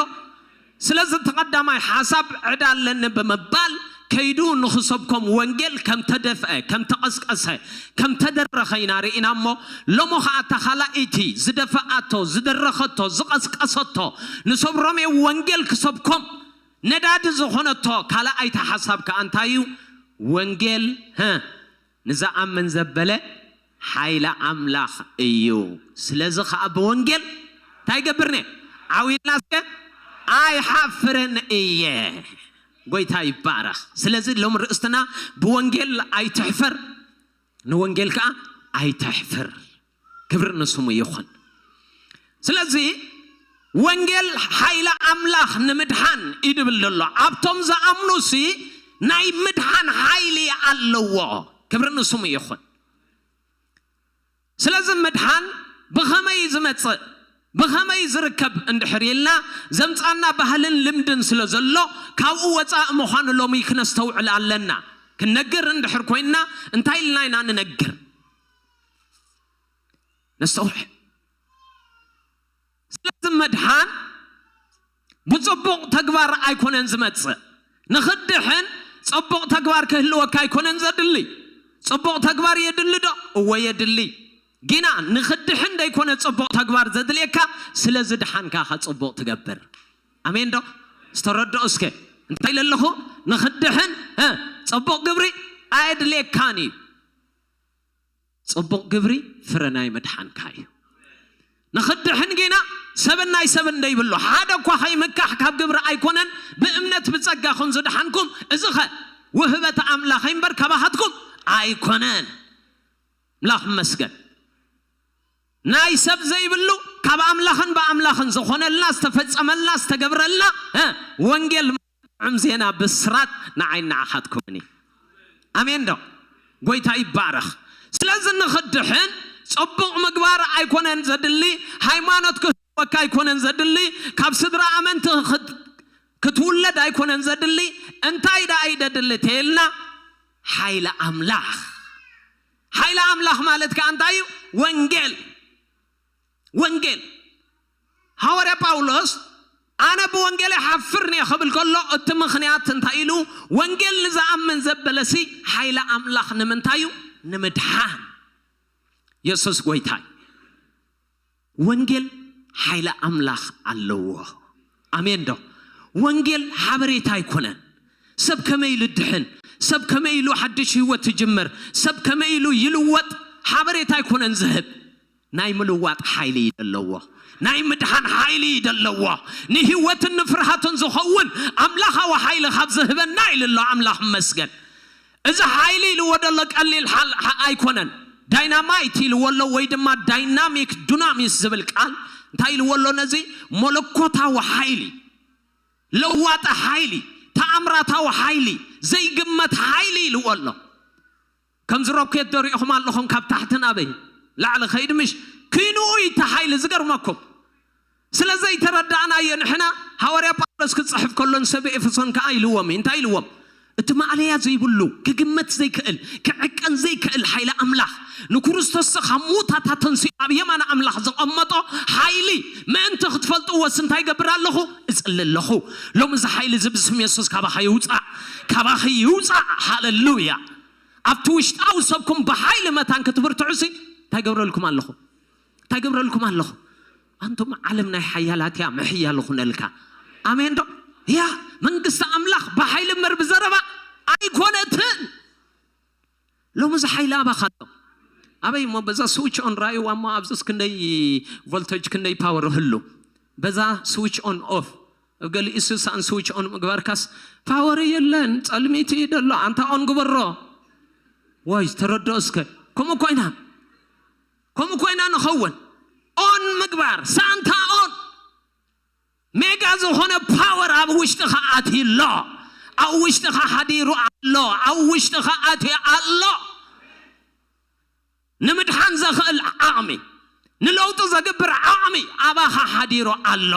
ስለዚ እቲ ቀዳማይ ሓሳብ ዕዳ ኣለኒ ብምባል ከይዱ ንኽሰብኮም ወንጌል ከም ተደፍአ፣ ከም ተቐስቀሰ፣ ከም ተደረኸ ኢና ርኢና እሞ። ሎሚ ኸዓ እታ ካልኣይቲ ዝደፈኣቶ፣ ዝደረኸቶ፣ ዝቐስቀሰቶ ንሰብ ሮሜ ወንጌል ክሰብኮም ነዳዲ ዝኾነቶ ካልኣይቲ ሓሳብ ከኣ እንታይ እዩ? ወንጌል ንዝኣምን ዘበለ ሓይሊ ኣምላኽ እዩ። ስለዚ ኸኣ ብወንጌል እንታይ ይገብርኒ? ዓው ኢልና እስከ። ኣይሓፍርን እየ። ጎይታ ይባረኽ። ስለዚ ሎም ርእስትና ብወንጌል ኣይትሕፈር፣ ንወንጌል ከኣ ኣይትሕፍር። ክብሪ ንስሙ ይኹን። ስለዚ ወንጌል ሓይሊ ኣምላኽ ንምድሓን እዩ ድብል ዘሎ። ኣብቶም ዝኣምኑ ሲ ናይ ምድሓን ሓይሊ ኣለዎ። ክብሪ ንስሙ ይኹን። ስለዚ ምድሓን ብኸመይ ዝመጽእ ብኸመይ ዝርከብ እንድሕር ኢልና ዘምጻና ባህልን ልምድን ስለ ዘሎ ካብኡ ወጻእ ምዃኑ ሎሚ ክነስተውዕል ኣለና። ክንነግር እንድሕር ኮይንና እንታይ ኢልና ኢና ንነግር? ነስተውዕል። ስለዚ መድሓን ብጽቡቕ ተግባር ኣይኮነን ዝመጽእ። ንኽድሕን ጽቡቕ ተግባር ክህልወካ ኣይኮነን ዘድሊ። ጽቡቕ ተግባር የድሊ ዶ? እወ የድሊ። ጊና ንኽድሕን ደይኮነ ጽቡቕ ተግባር ዘድልየካ፣ ስለ ዝድሓንካ ኸ ጽቡቕ ትገብር። ኣሜን ዶ? ዝተረድኦ እስከ እንታይ ኢለ ኣለኹ? ንኽድሕን እ፣ ጽቡቕ ግብሪ ኣየድልየካን እዩ። ጽቡቕ ግብሪ ፍረ ናይ ምድሓንካ እዩ። ንኽድሕን ጊና ሰብን ናይ ሰብን ደይብሎ ሓደ እኳ ኸይምካሕ ካብ ግብሪ ኣይኮነን፣ ብእምነት ብጸጋ ኹም ዝድሓንኩም፣ እዚ ኸ ውህበት ኣምላኽ እምበር ካባኻትኩም ኣይኮነን። ኣምላኽ ይመስገን። ናይ ሰብ ዘይብሉ ካብ ኣምላኽን ብኣምላኽን ዝኾነልና ዝተፈጸመልና ዝተገብረልና እ፣ ወንጌል ጥዑም ዜና ብስራት ንዓይ ንዓኻትኩምን እዩ። ኣሜን ዶ? ጎይታ ይባረኽ። ስለዚ ንኽድሕን ጽቡቕ ምግባር ኣይኮነን ዘድሊ፣ ሃይማኖት ክህልወካ ኣይኮነን ዘድሊ፣ ካብ ስድራ ኣመንቲ ክት- ክትውለድ ኣይኮነን ዘድሊ። እንታይ ደኣ እዩ ደድሊ ተየልና? ሓይሊ ኣምላኽ። ሓይሊ ኣምላኽ ማለት ከኣ እንታይ እዩ? ወንጌል። ወንጌል። ሃዋርያ ጳውሎስ ኣነ ብወንጌል ይሓፍር እየ ክብል ከሎ እቲ ምኽንያት እንታይ ኢሉ? ወንጌል ንዝኣምን ዘበለሲ ሓይሊ ኣምላኽ ንምንታይ እዩ? ንምድሓን። የሱስ ጎይታይ። ወንጌል ሓይሊ ኣምላኽ ኣለዎ። ኣሜን ዶ? ወንጌል ሓበሬታ ኣይኮነን። ሰብ ከመይ ኢሉ ድሕን፣ ሰብ ከመይ ኢሉ ሓድሽ ህይወት ይጅምር፣ ሰብ ከመይ ኢሉ ይልወጥ ሓበሬታ ኣይኮነን ዝህብ። ናይ ምልዋጥ ሓይሊ እዩ ዘለዎ። ናይ ምድሓን ሓይሊ እዩ ዘለዎ። ንህይወትን ንፍርሃትን ዝኸውን ኣምላኻዊ ሓይሊ ካብ ዝህበና ኢሉ ኣሎ። ኣምላኽ ይመስገን። እዚ ሓይሊ ኢልዎ ዘሎ ቀሊል ሓል- ሓ- ኣይኮነን። ዳይናማይት ኢልዎ ኣሎ ወይ ድማ ዳይናሚክ ዱናሚስ ዝብል ቃል እንታይ ኢልዎ ኣሎ? ነዚ መለኮታዊ ሓይሊ፣ ለዋጢ ሓይሊ፣ ተኣምራታዊ ሓይሊ፣ ዘይግመት ሓይሊ ኢልዎ ኣሎ። ከምዚ ሮኬት ዶ ሪኢኹም ኣለኹም? ካብ ታሕቲ ናበይ ላዕሊ ኸይድ ምሽ? ክንኡ እዩ እቲ ሓይሊ። ዝገርመኩም ስለ ዘይተረዳእናዮ ንሕና፣ ሃዋርያ ጳውሎስ ክጽሕፍ ከሎ ንሰብ ኤፌሶን ከኣ ኢልዎም እዩ። እንታይ ኢልዎም? እቲ ማእለያ ዘይብሉ፣ ክግመት ዘይክእል፣ ክዕቀን ዘይክእል ሓይሊ ኣምላኽ፣ ንክርስቶስ ካብ ሙታታ ተንሲኡ ኣብ የማን ኣምላኽ ዘቐመጦ ሓይሊ ምእንቲ ክትፈልጥዎስ እንታይ ይገብር ኣለኹ? እጽሊ ኣለኹ። ሎሚ እዚ ሓይሊ እዚ ብስም የሱስ ካባኻ ይውጻእ፣ ካባኺ ይውጻእ። ሃለሉያ። ኣብቲ ውሽጣዊ ሰብኩም ብሓይሊ መታን ክትብርትዑሲ እንታይ ገብረልኩም ኣለኹ? እንታይ ገብረልኩም ኣለኹ? ኣንቱም ዓለም ናይ ሓያላት እያ፣ ምሕያል ኹነልካ። ኣሜን ዶ? ያ መንግስቲ ኣምላኽ ብሓይሊ እምበር ብዘረባ ኣይኮነትን። ሎሚ እዚ ሓይሊ ኣባኻ ኣሎ። ኣበይ እሞ በዛ ስዊች ኦን ራእይዋ እሞ ኣብዚስ ክንደይ ቮልቴጅ ክንደይ ፓወር ህሉ፣ በዛ ስዊች ኦን ኦፍ ኣብ ገሊኡ ስሳን ስዊች ኦን ምግባርካስ ፓወር የለን፣ ጸልሚት እዩ ደሎ። ኣንታ ኦን ግበሮ። ወይ ተረድኦ እስከ። ከምኡ ኮይና ከምኡ ኮይና ንኸውን። ኦን ምግባር ሳንታ ኦን ሜጋ ዝኾነ ፓወር ኣብ ውሽጥኻ ኣትዩ ኣሎ። ኣብ ውሽጥኻ ሓዲሩ ኣሎ። ኣብ ውሽጥኻ ኣትዩ ኣሎ። ንምድሓን ዘኽእል ዓቕሚ፣ ንለውጢ ዘግብር ዓቕሚ ኣባኻ ሓዲሩ ኣሎ።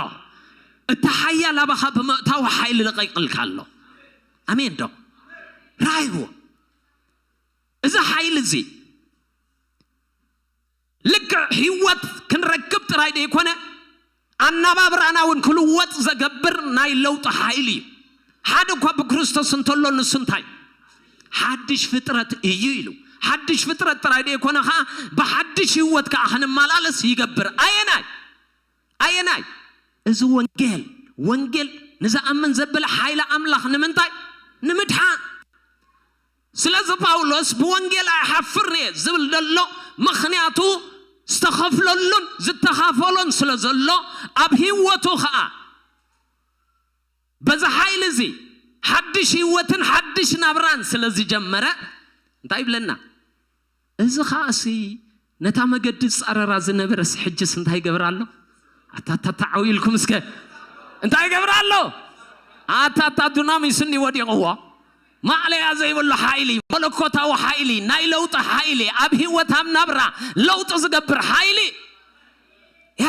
እቲ ሓያል ኣባኻ ብምእታው ሓይሊ ልቐይቕልካ ኣሎ። ኣሜን ዶ? ራይዎ። እዚ ሓይሊ እዚ ልክዕ ህይወት ክንረክብ ጥራይ ደይኮነ ኣናባብራና እውን ክልወጥ ዘገብር ናይ ለውጢ ሓይሊ እዩ። ሓደ እኳ ብክርስቶስ እንተሎ ንሱ እንታይ ሓድሽ ፍጥረት እዩ ኢሉ። ሓድሽ ፍጥረት ጥራይ ደይኮነ ከዓ ብሓድሽ ህይወት ከዓ ክንመላለስ ይገብር። ኣየናይ ኣየናይ? እዚ ወንጌል ወንጌል ንዝኣምን ዘብል ሓይሊ ኣምላኽ ንምንታይ? ንምድሓን። ስለዚ ጳውሎስ ብወንጌል ኣይሓፍርን እየ ዝብል ዘሎ ምኽንያቱ ዝተኸፍለሉን ዝተኻፈሎን ስለ ዘሎ ኣብ ህይወቱ ኸዓ በዚ ሓይሊ እዚ ሓድሽ ህይወትን ሓድሽ ናብራን ስለ ዝጀመረ እንታይ ይብለና? እዚ ኸዓሲ ነታ መገዲ ዝጻረራ ዝነበረስ ሕጅስ እንታይ ይገብር ኣሎ? ኣታታታ ዓው ኢልኩም እስከ እንታይ ይገብር ኣሎ? ኣታታ ዱናሚስ እንዲ ወዲቕዎ ማዕለያ ዘይብሉ ሓይሊ፣ መለኮታዊ ሓይሊ፣ ናይ ለውጢ ሓይሊ፣ ኣብ ህይወት ኣብ ናብራ ለውጢ ዝገብር ሓይሊ ያ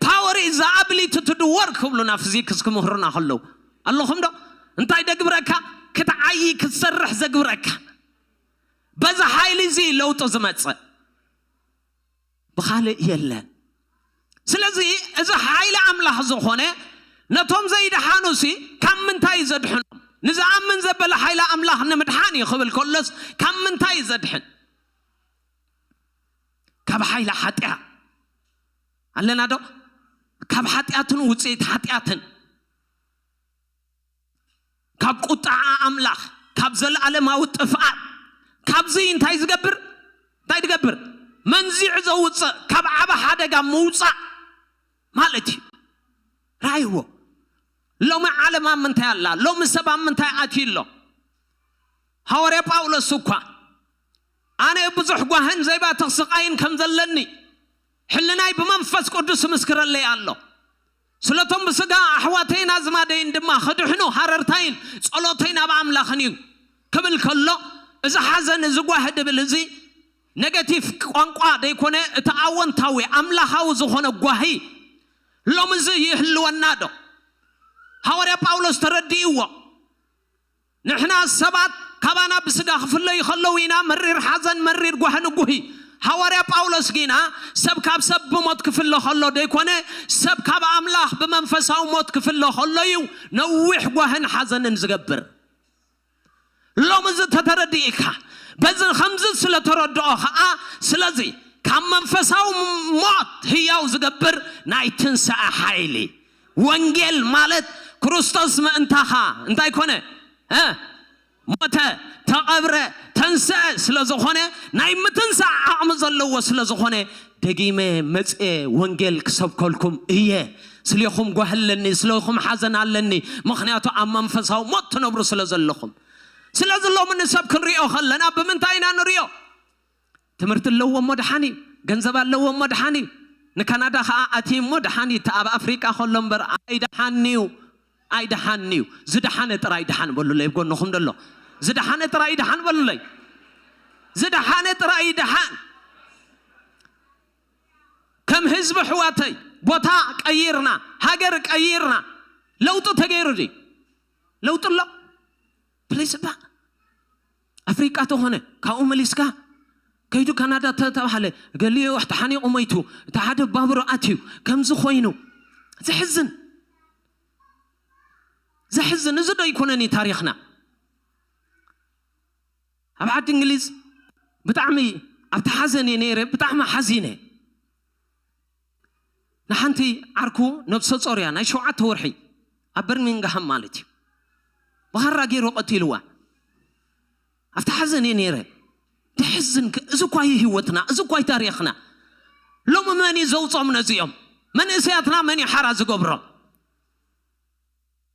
power is the ability to do work ክብሉና ፊዚክስ ክምህሩና ከለዉ ኣለኹም ዶ? እንታይ ደግብረካ? ክትዓይ ክትሰርሕ ዘግብረካ በዚ ሓይሊ እዚ ለውጢ ዝመጽእ ብኻልእ የለን። ስለዚ እዚ ሓይሊ ኣምላኽ ዝኾነ ነቶም ዘይደሓኑ ሲ ካብ ምንታይ እዩ ዘድሕኖም? ንዝኣምን ዘበለ ሓይሊ ኣምላኽ ንምድሓን እዩ ክብል ከሎስ ካብ ምንታይ እዩ ዘድሕን? ካብ ሓይሊ ሓጢኣት ኣለና ዶ? ካብ ሓጢኣትን ውፅኢት ሓጢኣትን ካብ ቁጣዓ ኣምላኽ ካብ ዘለኣለማዊ ጥፍኣት ካብዚ እንታይ ዝገብር እንታይ ዝገብር መንዚዑ ዘውፅእ ካብ ዓበ ሓደጋ ምውፃእ ማለት እዩ። ራይዎ ሎሚ ዓለም ኣብ ምንታይ ኣላ? ሎሚ ሰብ ኣብ ምንታይ ኣትዩ ኣሎ? ሃዋርያ ጳውሎስ እኳ ኣነ ብዙሕ ጓህን ዘይባትኽ ስቓይን ከም ዘለኒ ሕልናይ ብመንፈስ ቅዱስ ምስክረለይ ኣሎ። ስለቶም ብስጋ ኣሕዋተይን ኣዝማደይን ድማ ክድሕኑ ሃረርታይን ጸሎተይ ናብ ኣምላኽን እዩ ክብል ከሎ እዚ ሓዘን እዚ ጓህ ድብል እዚ ነገቲቭ ቋንቋ ደይኮነ እቲ ኣወንታዊ ኣምላኻዊ ዝኾነ ጓሂ ሎሚ እዚ ይህልወና ዶ? ሃዋርያ ጳውሎስ ተረዲእዎ። ንሕና ሰባት ካባና ብስጋ ክፍለዩ ከለዉ ኢና መሪር ሓዘን መሪር ጓህ ንጉሂ። ሃዋርያ ጳውሎስ ግና ሰብ ካብ ሰብ ብሞት ክፍለ ከሎ ደይኮነ ሰብ ካብ ኣምላኽ ብመንፈሳዊ ሞት ክፍለ ከሎ እዩ ነዊሕ ጓህን ሓዘንን ዝገብር። ሎም እዚ ተተረዲእካ በዚ ከምዚ ስለ ተረድኦ ከዓ ስለዚ ካብ መንፈሳዊ ሞት ህያው ዝገብር ናይ ትንሳኤ ሓይሊ ወንጌል ማለት ክርስቶስ ምእንታኻ እንታይ ኮነ እ ሞተ ተቐብረ ተንስአ ስለ ዝኾነ ናይ ምትንሳእ ዓቕሚ ዘለዎ ስለ ዝኾነ ደጊመ መፅኤ ወንጌል ክሰብከልኩም እየ። ስሌኹም ጓህ ኣለኒ፣ ስለኹም ሓዘን ኣለኒ፣ ምኽንያቱ ኣብ መንፈሳዊ ሞት ትነብሩ ስለ ዘለኹም። ስለዚ ሎሚ ንሰብ ክንሪኦ ከለና ብምንታይ ኢና ንሪኦ? ትምህርቲ ኣለዎ እሞ ደሓን እዩ፣ ገንዘብ ኣለዎ እሞ ደሓን እዩ፣ ንካናዳ ከዓ ኣትዩ እሞ ደሓን እዩ። እቲ ኣብ ኣፍሪቃ ከሎ እምበር ኣይደሓን እዩ፣ ኣይደሓን እዩ። ዝደሓነ ጥራይ ደሓን በሉለይ፣ ኣብ ጎንኹም ደሎ ዝደሓነ ጥራይ ደሓን በሉለይ። ዝደሓነ ጥራይ ደሓን። ከም ህዝቢ ኣሕዋተይ ቦታ ቀይርና፣ ሃገር ቀይርና፣ ለውጢ ተገይሩ ድዩ? ለውጢ ኣሎ? ፕሊስ እባ ኣፍሪቃ ተኾነ ካብኡ መሊስካ ከይዱ ካናዳ ተተባሃለ ገሊኡ ተሓኒቑ ሞይቱ፣ እቲ ሓደ ባቡር ኣትዩ ከምዚ ኮይኑ ዘሕዝን ዘሕዝን። እዚ ዶ ኣይኮነን እዩ ታሪኽና? ኣብ ዓዲ እንግሊዝ ብጣዕሚ ኣብቲ ሓዘን እየ ነይረ፣ ብጣዕሚ ሓዚነ። ንሓንቲ ዓርኩ ነብሰ ጾር እያ፣ ናይ ሸውዓተ ወርሒ ኣብ በርሚንግሃም ማለት እዩ። ብኻራ ገይሩ ቀቲልዋ። ኣብቲ ሓዘን እየ ነይረ። ደሕዝን ክ- እዚ እኳ እዩ ህይወትና፣ እዚ እኳ እዩ ታሪኽና። ሎሚ መን እዩ ዘውጾም ነዚኦም? መንእሰያትና መን እዩ ሓራ ዝገብሮም?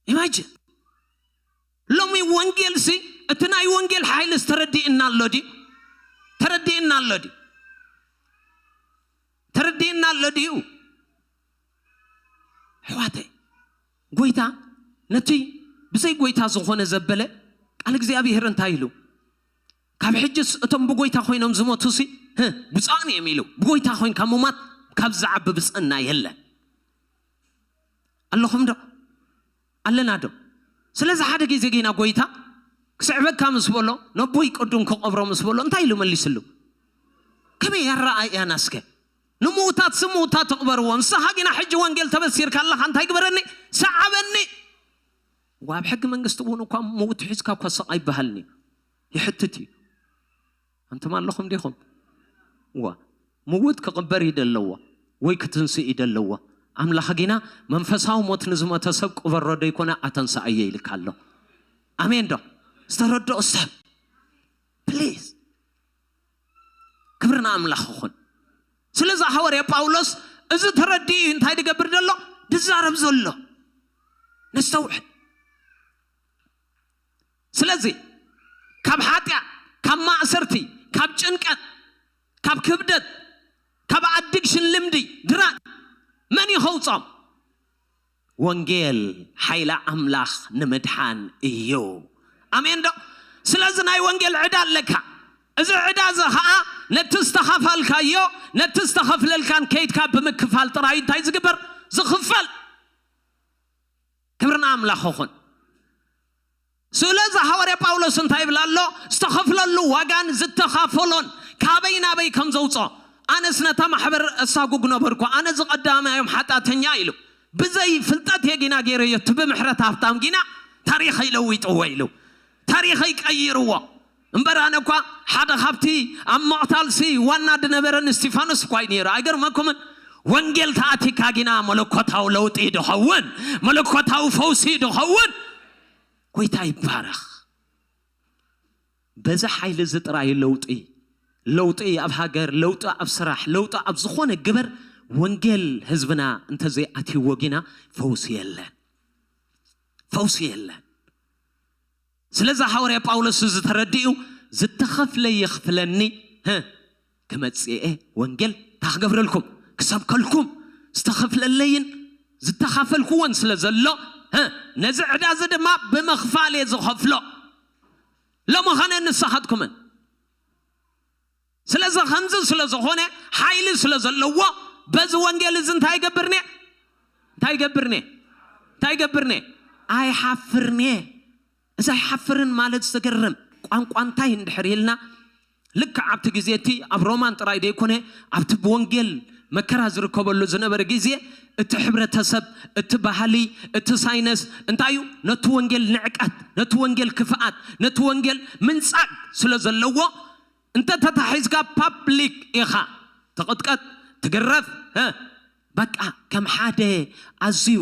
ኢማጅን ሎሚ ወንጌል ሲ እቲ ናይ ወንጌል ሓይልስ ተረዲእና ኣሎ ድዩ? ተረዲእና ኣሎ ድዩ? ተረዲእና ኣሎ ድዩ? ኣሕዋተይ፣ ጎይታ ነቲ ብዘይ ጎይታ ዝኾነ ዘበለ ቃል እግዚኣብሔር እንታይ ኢሉ? ካብ ሕጅስ እቶም ብጎይታ ኮይኖም ዝሞቱሲ፣ ህ፣ ብፁዓን እዮም ኢሉ። ብጎይታ ኮይንካ ምሟት ካብ ዝዓቢ ብፅዕና የለን። ኣለኹም ዶ? ኣለና ዶ? ስለዚ ሓደ ግዜ ጌና ጎይታ ክስዕበካ ምስ በሎ፣ ነቦይ ቅዱም ክቐብሮ ምስ በሎ እንታይ ኢሉ መሊስሉ? ከመይ ኣረኣእያና እስከ? ንምውታት ስምውታት ትቕበርዎ። ንስኻ ጌና ሕጂ ወንጌል ተበሲርካ ኣለኻ፣ እንታይ ግበረኒ? ሰዓበኒ። ዋብ ሕጊ መንግስቲ እውን እኳ ምውት ሒዝካ እኳ ስቕ ኣይበሃልኒ። ይሕትት እዩ። ኣንቱም ኣለኹም ዲኹም? ዋ፣ ምውት ክቕበር እዩ ደለዎ ወይ ክትንስእ እዩ ደለዎ። ኣምላኽ ጌና መንፈሳዊ ሞት ንዝሞተ ሰብ ቅበሮ ደይኮነ ኣተንስኣዮ ኢልካ ኣሎ። ኣሜን ዶ? ዝተረድኦ ሰብ ፕሊዝ። ክብርና ኣምላኽ ይኹን። ስለዚ ሃዋርያ ጳውሎስ እዚ ተረዲኡ እዩ እንታይ ድገብር ዘሎ? ድዛረብ ዘሎ። ነስተውዕል። ስለዚ ካብ ሓጢኣት፣ ካብ ማእሰርቲ፣ ካብ ጭንቀት፣ ካብ ክብደት፣ ካብ ኣዲክሽን ልምዲ ድራግ መን እዩ ከውጾም? ወንጌል ሓይሊ ኣምላኽ ንምድሓን እዩ። ኣሜን ዶ? ስለዚ ናይ ወንጌል ዕዳ ኣለካ። እዚ ዕዳ እዚ ኸዓ ነቲ ዝተኸፈልካዮ፣ ነቲ ዝተኸፍለልካን ከይድካ ብምክፋል ጥራይ እንታይ ዝግበር? ዝኽፈል። ክብርና ኣምላኽ ይኹን። ስለዚ ሃዋርያ ጳውሎስ እንታይ ይብል ኣሎ? ዝተኸፍለሉ ዋጋን ዝተኻፈሎን ካበይ ናበይ ከም ዘውፅኦ። ኣነስ ነታ ማሕበር እሳጉግ ነበርኩ፣ ኣነ ዝቐዳማዮም ሓጢኣተኛ ኢሉ። ብዘይ ፍልጠት የጊና ገይረዮ፣ እቲ ብምሕረት ሃብታም ጊና ታሪኸይ ለዊጥዎ ኢሉ። ታሪኸይ ቀይርዎ። እምበር ኣነ እኳ ሓደ ካብቲ ኣብ ምቕታልሲ ዋና ድነበረ ንስቲፋኖስ እኳ እዩ ነይሩ። ኣይገርመኩምን? ወንጌል ተኣቲካ ጊና መለኮታዊ ለውጢ ድኸውን፣ መለኮታዊ ፈውሲ ድኸውን። ጎይታ ይባረኽ። በዚ ሓይሊ እዚ ጥራይ ለውጢ፣ ለውጢ ኣብ ሃገር፣ ለውጢ ኣብ ስራሕ፣ ለውጢ ኣብ ዝኾነ ግበር፣ ወንጌል ህዝብና እንተዘይኣትይዎ ጊና ፈውሲ የለን፣ ፈውሲ የለን። ስለዚ ሃዋርያ ጳውሎስ እዚ ተረዲኡ፣ ዝተኸፍለ ይኽፍለኒ፣ ህ፣ ክመጽእ እየ፣ ወንጌል እንታይ ክገብረልኩም? ክሰብከልኩም። ዝተኸፍለለይን ዝተኻፈልኩዎን ስለ ዘሎ፣ ህ፣ ነዚ ዕዳ እዚ ድማ ብምኽፋል እየ ዝኸፍሎ። ሎሚ ኸነ ንስኻትኩምን። ስለዚ ከምዚ ስለ ዝኾነ፣ ሓይሊ ስለ ዘለዎ፣ በዚ ወንጌል እዚ እንታይ ይገብርኒ? እንታይ ይገብርኒ? እንታይ ይገብርኒ? ኣይሓፍርኒ። እዚ ኣይሓፍርን ማለት ዘገርም ቋንቋ እንታይ እንድሕር ኢልና፣ ልክዕ ኣብቲ ግዜ እቲ ኣብ ሮማን ጥራይ ደይኮነ፣ ኣብቲ ብወንጌል መከራ ዝርከበሉ ዝነበረ ግዜ፣ እቲ ሕብረተሰብ፣ እቲ ባህሊ፣ እቲ ሳይነስ እንታይ እዩ? ነቲ ወንጌል ንዕቀት፣ ነቲ ወንጌል ክፍኣት፣ ነቲ ወንጌል ምንጻግ ስለ ዘለዎ፣ እንተ ተታሒዝካ ፓብሊክ ኢኻ ትቕጥቀጥ፣ ትግረፍ፣ እ፣ በቃ ከም ሓደ ኣዝዩ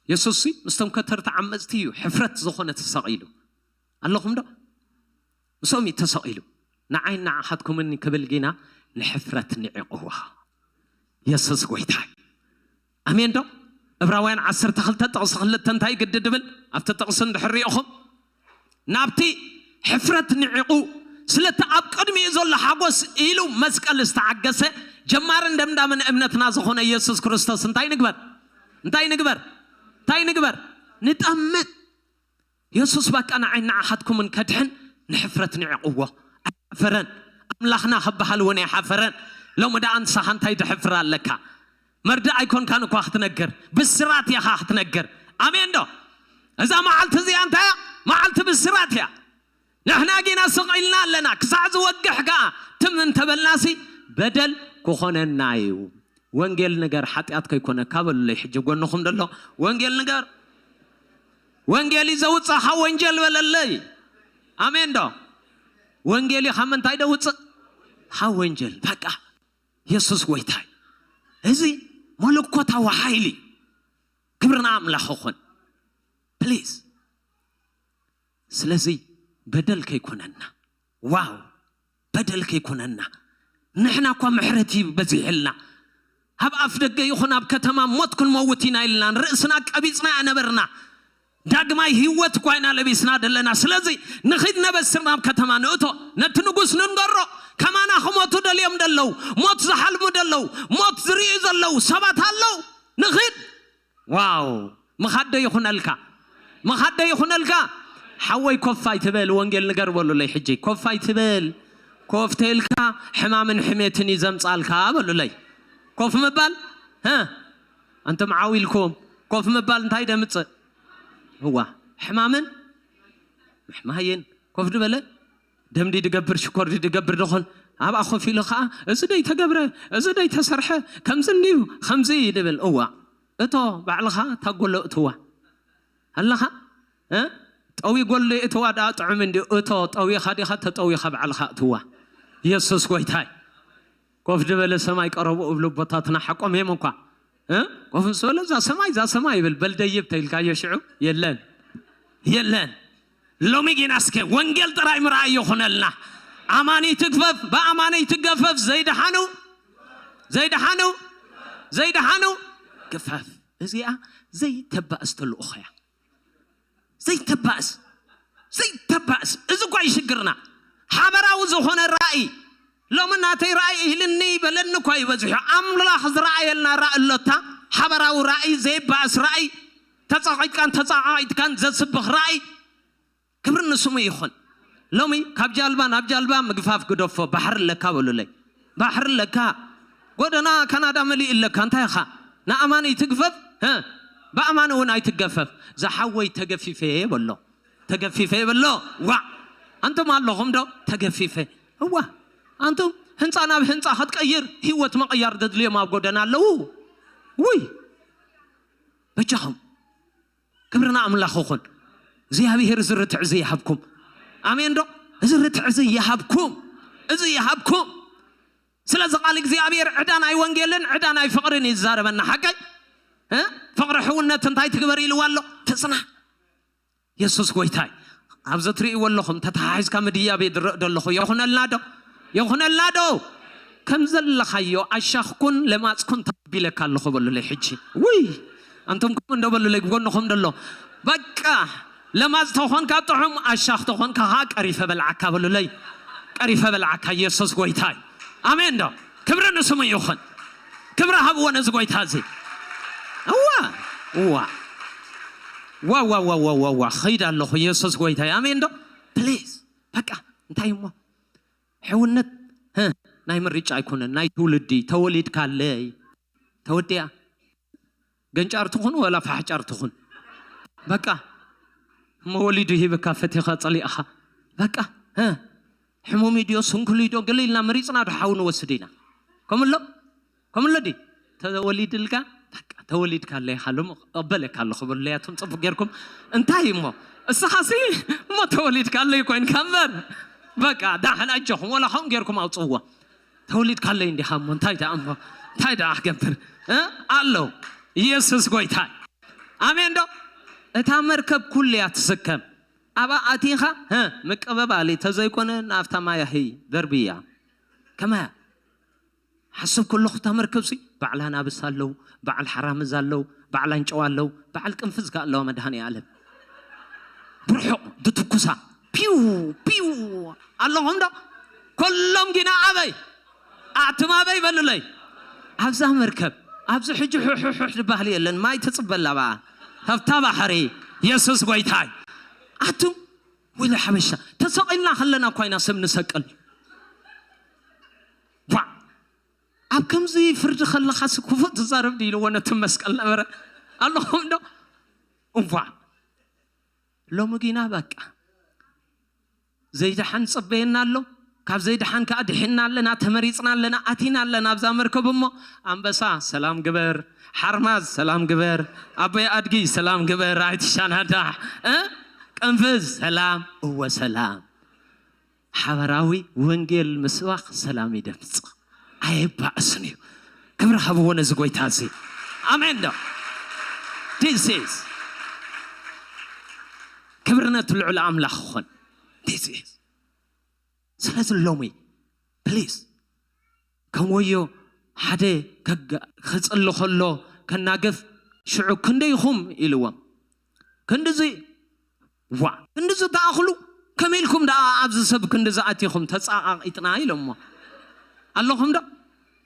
የሱስ ሲ ምስቶም ከተርቲ ዓመፅቲ እዩ ሕፍረት ዝኾነ ተሰቒሉ። ኣለኹም ዶ? ምስኦም እዩ ተሰቒሉ። ንዓይ ንዓኻትኩምን ክብል ጊና ንሕፍረት ንዕቕዋ። የሱስ ጎይታ እዩ። ኣሜን ዶ? ዕብራውያን ዓሰርተ ክልተ ጥቕሲ ክልተ እንታይ ግዲ ድብል? ኣብቲ ጥቕሲ እንድሕር ሪኢኹም፣ ናብቲ ሕፍረት ንዒቑ፣ ስለቲ ኣብ ቅድሚኡ ዘሎ ሓጎስ ኢሉ መስቀል ዝተዓገሰ፣ ጀማርን ደምዳምን እምነትና ዝኾነ የሱስ ክርስቶስ እንታይ ንግበር? እንታይ ንግበር? እንታይ ንግበር? ንጠምት። የሱስ በቃ ንዓይ ንዓኻትኩምን ከድሕን ንሕፍረት ንዕቕዎ። ኣይሓፈረን። ኣምላኽና ክበሃል እውን ኣይሓፈረን። ሎሚ ደኣ ንስኻ እንታይ ትሕፍር ኣለካ? መርዳእ ኣይኮንካን እኳ ክትነግር፣ ብስራት ኢኻ ክትነግር። ኣሜን ዶ? እዛ መዓልቲ እዚኣ እንታይ እያ? መዓልቲ ብስራት እያ። ንሕና ጊና ስቕ ኢልና ኣለና። ክሳዕ ዝወግሕ ከኣ ትም እንተበልናሲ በደል ክኾነና እዩ። ወንጌል ንገር፣ ሓጢኣት ከይኮነካ በሉለይ። ሕጂ ጎንኹም ደሎ፣ ወንጌል ንገር። ወንጌል እዩ ዘውፅእ፣ ካብ ወንጀል በለለይ። ኣሜን ዶ? ወንጌል እዩ ካብ ምንታይ ደውፅእ? ካብ ወንጀል። በቃ የሱስ ጎይታ እዩ። እዚ መለኮታዊ ሓይሊ። ክብርና ኣምላኽ ይኹን። ፕሊዝ። ስለዚ በደል ከይኮነና። ዋው፣ በደል ከይኮነና። ንሕና እኳ ምሕረት እዩ በዚሕልና። ኣብ ኣፍ ደገ ይኹን ኣብ ከተማ ሞት ክንመውት ኢና ኢልና ንርእስና ቀቢጽና ነበርና። ዳግማይ ህይወት እኳ ኢና ለቢስና ዘለና። ስለዚ ንኺድ ነበስር ናብ ከተማ ንእቶ፣ ነቲ ንጉስ ንንገሮ። ከማና ክሞቱ ደልዮም ደለዉ፣ ሞት ዝሓልሙ ደለዉ፣ ሞት ዝርእዩ ዘለዉ ሰባት ኣለዉ። ንኺድ። ዋው! ምኻድ ዶ ይኹነልካ? ምኻድ ዶ ይኹነልካ? ሓወይ ኮፍ ኣይትበል፣ ወንጌል ንገር በሉለይ። ሕጂ ኮፍ ኣይትበል። ኮፍ ተልካ ሕማምን ሕሜትን እዩ ዘምጻልካ በሉለይ። ኮፍ ምባል፣ እ፣ ኣንቱም ዓው ኢልኩም፣ ኮፍ ምባል እንታይ ደምጽእ? እዋ፣ ሕማምን ምሕማይን። ኮፍ ድበለ፣ ደምዲ ድገብር፣ ሽኮር ድገብር ደኾን። ኣብኣ ኮፍ ኢሉ ኸዓ፣ እዚ ደይ ተገብረ፣ እዚ ደይ ተሰርሐ፣ ከምዚ እንድዩ፣ ከምዚ ድብል። እዋ፣ እቶ ባዕልኻ ታጎሎ እትዋ ኣለኻ፣ እ? ጠዊ ጎሎ እትዋ ደኣ ጥዑም እንድዩ። እቶ ጠዊኻ ዲኻ ተጠዊኻ ባዕልኻ እትዋ። የሱስ ጎይታይ። ኮፍ ድበለ ሰማይ ቀረቡ እብሉ ኣቦታትና ሓቆም እዮም እኳ። እ? ኮፍ ምስ በለ እዛ ሰማይ፣ እዛ ሰማይ ይብል። በል ደይብ ተኢልካዮ ሽዑ የለን። የለን። ሎሚ ግን እስከ ወንጌል ጥራይ ምርኣይ ይኹነልና። ኣማኒ ትግፈፍ፣ ብኣማኒ ትገፈፍ፣ ዘይደሓኑ፣ ዘይደሓኑ፣ ዘይደሓኑ ግፈፍ። እዚኣ ዘይተባእስ ተልእኾ እያ። ዘይተባእስ፣ ዘይተባእስ። እዚ እኳ እዩ ሽግርና። ሓበራዊ ዝኾነ ራእይ። ሎሚ ናተይ ራእይ ኢልኒ በለኒ እኳ እዩ በዚሑ። ኣምላኽ ዝረኣየልና ራእይ ኣሎታ። ሓበራዊ ራእይ፣ ዘይባእስ ራእይ። ተጸቒጥካን ተጸቓቒጥካን ዘስብኽ ራእይ። ክብሪ ንስሙ ይኹን። ሎሚ ካብ ጃልባ ናብ ጃልባ ምግፋፍ ግደፎ። ባሕሪ ኣለካ በሉለይ። ባሕሪ ኣለካ። ጎደና ካናዳ መሊኡ ኣለካ። እንታይ ኢኻ? ንኣማኒ ትግፈፍ፣ እ፣ ብኣማኒ እውን ኣይትገፈፍ። ዝሓወይ ተገፊፈ በሎ። ተገፊፈ በሎ። ዋ! ኣንቱም ኣለኹም ዶ? ተገፊፈ። እዋ! ኣንቱም ህንጻ ናብ ህንጻ ክትቀይር፣ ህይወት ምቕያር ዘድልዮም ኣብ ጎደና ኣለዉ። ውይ! በጃኹም። ክብሪ ንኣምላኽ ይኹን። እግዚኣብሔር እዚ ርትዕ እዚ ይሃብኩም። ኣሜን ዶ? እዚ ርትዕ እዚ ይሃብኩም። እዚ ይሃብኩም። ስለዚ ቃል እግዚኣብሔር ዕዳ ናይ ወንጌልን ዕዳ ናይ ፍቕርን እዩ ዝዛረበና። ሓቀይ? እ? ፍቕሪ ሕውነት እንታይ ትግበር ኢልዋ ኣሎ? ትጽናሕ። የሱስ ጎይታይ። ኣብዚ ትርእይዎ ኣለኹም፣ ተተሓሒዝካ ምድያብ እየ ዝረእ ዘለኹ። ይኹነልና ዶ? ይኹነልና ዶ? ከም ዘለኻዮ ኣሻኽኩን ለማጽኩን ተቐቢለካ ኣለኹ በሉለይ ሕጂ። ውይ! ኣንቱም ከምኡ እንዶ በሉለይ፣ ብጎንኹም ደሎ። በቃ፣ ለማጽ ተኾንካ ጥዑም፣ ኣሻኽ ተኾንካ ኸዓ ቀሪፈ በልዓካ በሉለይ። ቀሪፈ በልዓካ፣ የሱስ ጎይታይ። ኣሜን ዶ? ክብሪ ንስሙ ይኹን። ክብሪ ሃብዎ ነዚ ጎይታ እዚ። እዋ፣ እዋ። ዋ፣ ዋ፣ ዋ፣ ዋ፣ ዋ፣ ዋ። ኸይድ ኣለኹ፣ የሱስ ጎይታይ። ኣሜን ዶ? ፕሊዝ። በቃ፣ እንታይ እሞ? ሕውነት፣ ህ፣ ናይ ምርጫ ኣይኮነን፣ ናይ ትውልዲ። ተወሊድካለይ። ተወዲኣ። ገንጫር ትኹን ወላ ፋሕጫር ትኹን። በቃ። እሞ ወሊዱ ሂብካ ፈቲኻ ጸሊእኻ። በቃ። ህ፣ ሕሙም ድዮ፣ ስንኩል ድዮ፣ ገለ ኢልና መሪጽና ዶ ሓው ንወስድ ኢና? ከምሎ? ከምሎ ዲ? ተወሊድልካ? በቃ፣ ተወሊድካለይ ኢኻ፣ ሎሚ እቕበለካ ኣለኹ በሉለይ ኣቱም ጽቡቕ ጌርኩም። እንታይ እሞ? እስኻሲ እሞ ተወሊድካለይ ኮይንካ እምበር። በቃ፣ ዳሕን ኣጆኹም፣ ወላ ከምኡ ጌርኩም ኣውጽእዎ። ተወሊድካለይ እንዲኻ እሞ፣ እንታይ ደኣ እሞ? እንታይ ደኣ ክገብር? እ? ኣሎ። ኢየሱስ ጎይታ። ኣሜን ዶ? እታ መርከብ ኩሉ እያ ትስከም። ኣብኣ ኣቲኻ፣ ህ፣ ምቅብባል ተዘይኮነ ናብታ ማያ ህይ ደርብያ። ከመያ? ሓስብ ከለኹ እታ መርከብሲ በዓል ኣናብስ ኣለዉ፣ በዓል ሓራምዝ ኣለዉ፣ በዓል ኣንጨዋ ኣለዉ፣ በዓል ቅንፍዝ ከኣ ኣለዋ መድሃኔ ኣለም። ብርሑቕ ድትኩሳ ፒው ፒው ኣለኹም ዶ? ኮሎም ጊና ኣበይ? ኣቱም ኣበይ በሉለይ? ኣብዛ መርከብ፣ ኣብዚ ሕጂ ሑሕሑሕ ዝበሃል የለን፣ ማይ ትጽበላ ብኣ። ኣብታ ባሕሪ የሱስ ጎይታይ። ኣቱም ወይለ ሓበሻ፣ ተሰቒልና ከለና እኳ ኢና ሰብ ንሰቅል። ዋ! ኣብ ከምዚ ፍርዲ ከለኻስ ክፉእ ትዛረብ ድዩ ኢልዎ ነቲ መስቀል ነበረ። ኣለኹም ዶ? እዋ! ሎሚ ጊና በቃ ዘይደሓን ጸበየና ኣሎ። ካብ ዘይደሓን ከኣ ድሒና ኣለና፣ ተመሪጽና ኣለና፣ ኣቲና ኣለና ኣብዛ መርከብ። እሞ ኣንበሳ ሰላም ግበር፣ ሓርማዝ ሰላም ግበር፣ ኣቦይ ኣድጊ ሰላም ግበር፣ ኣይትሻናዳሕ፣ እ? ቅንፍዝ ሰላም፣ እወ ሰላም። ሓበራዊ ወንጌል ምስባኽ ሰላም ይደምጽእ፣ ኣየባእስን እዩ። ክብሪ ሃብዎ ነዚ ጎይታ እዚ። ኣሜን ዶ? This is ክብሪ ነቲ ልዑል ኣምላኽ ይኹን። This is ስለዚ ሎሚ ፕሊዝ ከም ወዮ ሓደ ከጋ- ክጽሊ ከሎ ከናግፍ ሽዑ ክንደይኹም ኢልዎም። ክንድዚ ዋ ክንድዚ ተኣኽሉ ከመይ ኢልኩም ደኣ ኣብዚ ሰብ ክንድዚ ኣቲኹም ተጻቓቒጥና ኢሎሞ ኣለኹም ዶ?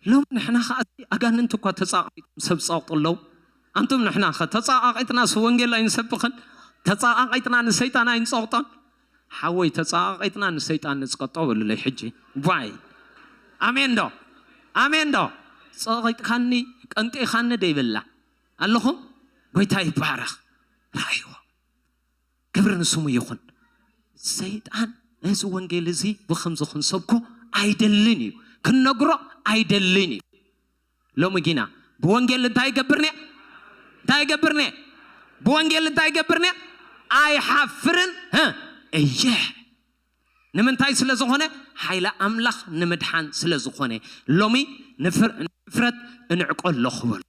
ሎም ንሕና ኸዓ ኣጋንንቲ እኳ ተጻቓቒጦም ሰብ ጸቕጡ ኣለዉ። ኣንቱም ንሕና ኸ ተጻቓቒጥናስ ወንጌል ኣይንሰብኽን? ተጻቓቒጥና ንሰይጣን ኣይንጸቕጦን? ሓወይ ተጻቓቒጥና ንሰይጣን ንጽቀጦ በሉለይ ሕጂ። ዋይ ኣሜን ዶ? ኣሜን ዶ? ጸቒጥካኒ ቀንጢኻኒ ደይብላ ኣለኹም። ጎይታ ይባረኽ። ረኣይዎ። ክብሪ ንስሙ ይኹን። ሰይጣን ነዚ ወንጌል እዚ ብኸምዚ ክንሰብኮ ኣይደልን እዩ፣ ክንነግሮ ኣይደልን እዩ። ሎሚ ጊና ብወንጌል እንታይ ይገብርኒ እንታይ ይገብርኒ ብወንጌል እንታይ ይገብርኒ ኣይሓፍርን እየ። ንምንታይ ስለ ዝኾነ? ሓይሊ ኣምላኽ ንምድሓን ስለ ዝኾነ። ሎሚ ንፍር- ንሕፍረት እንዕቆ ኣለኹ በሉ።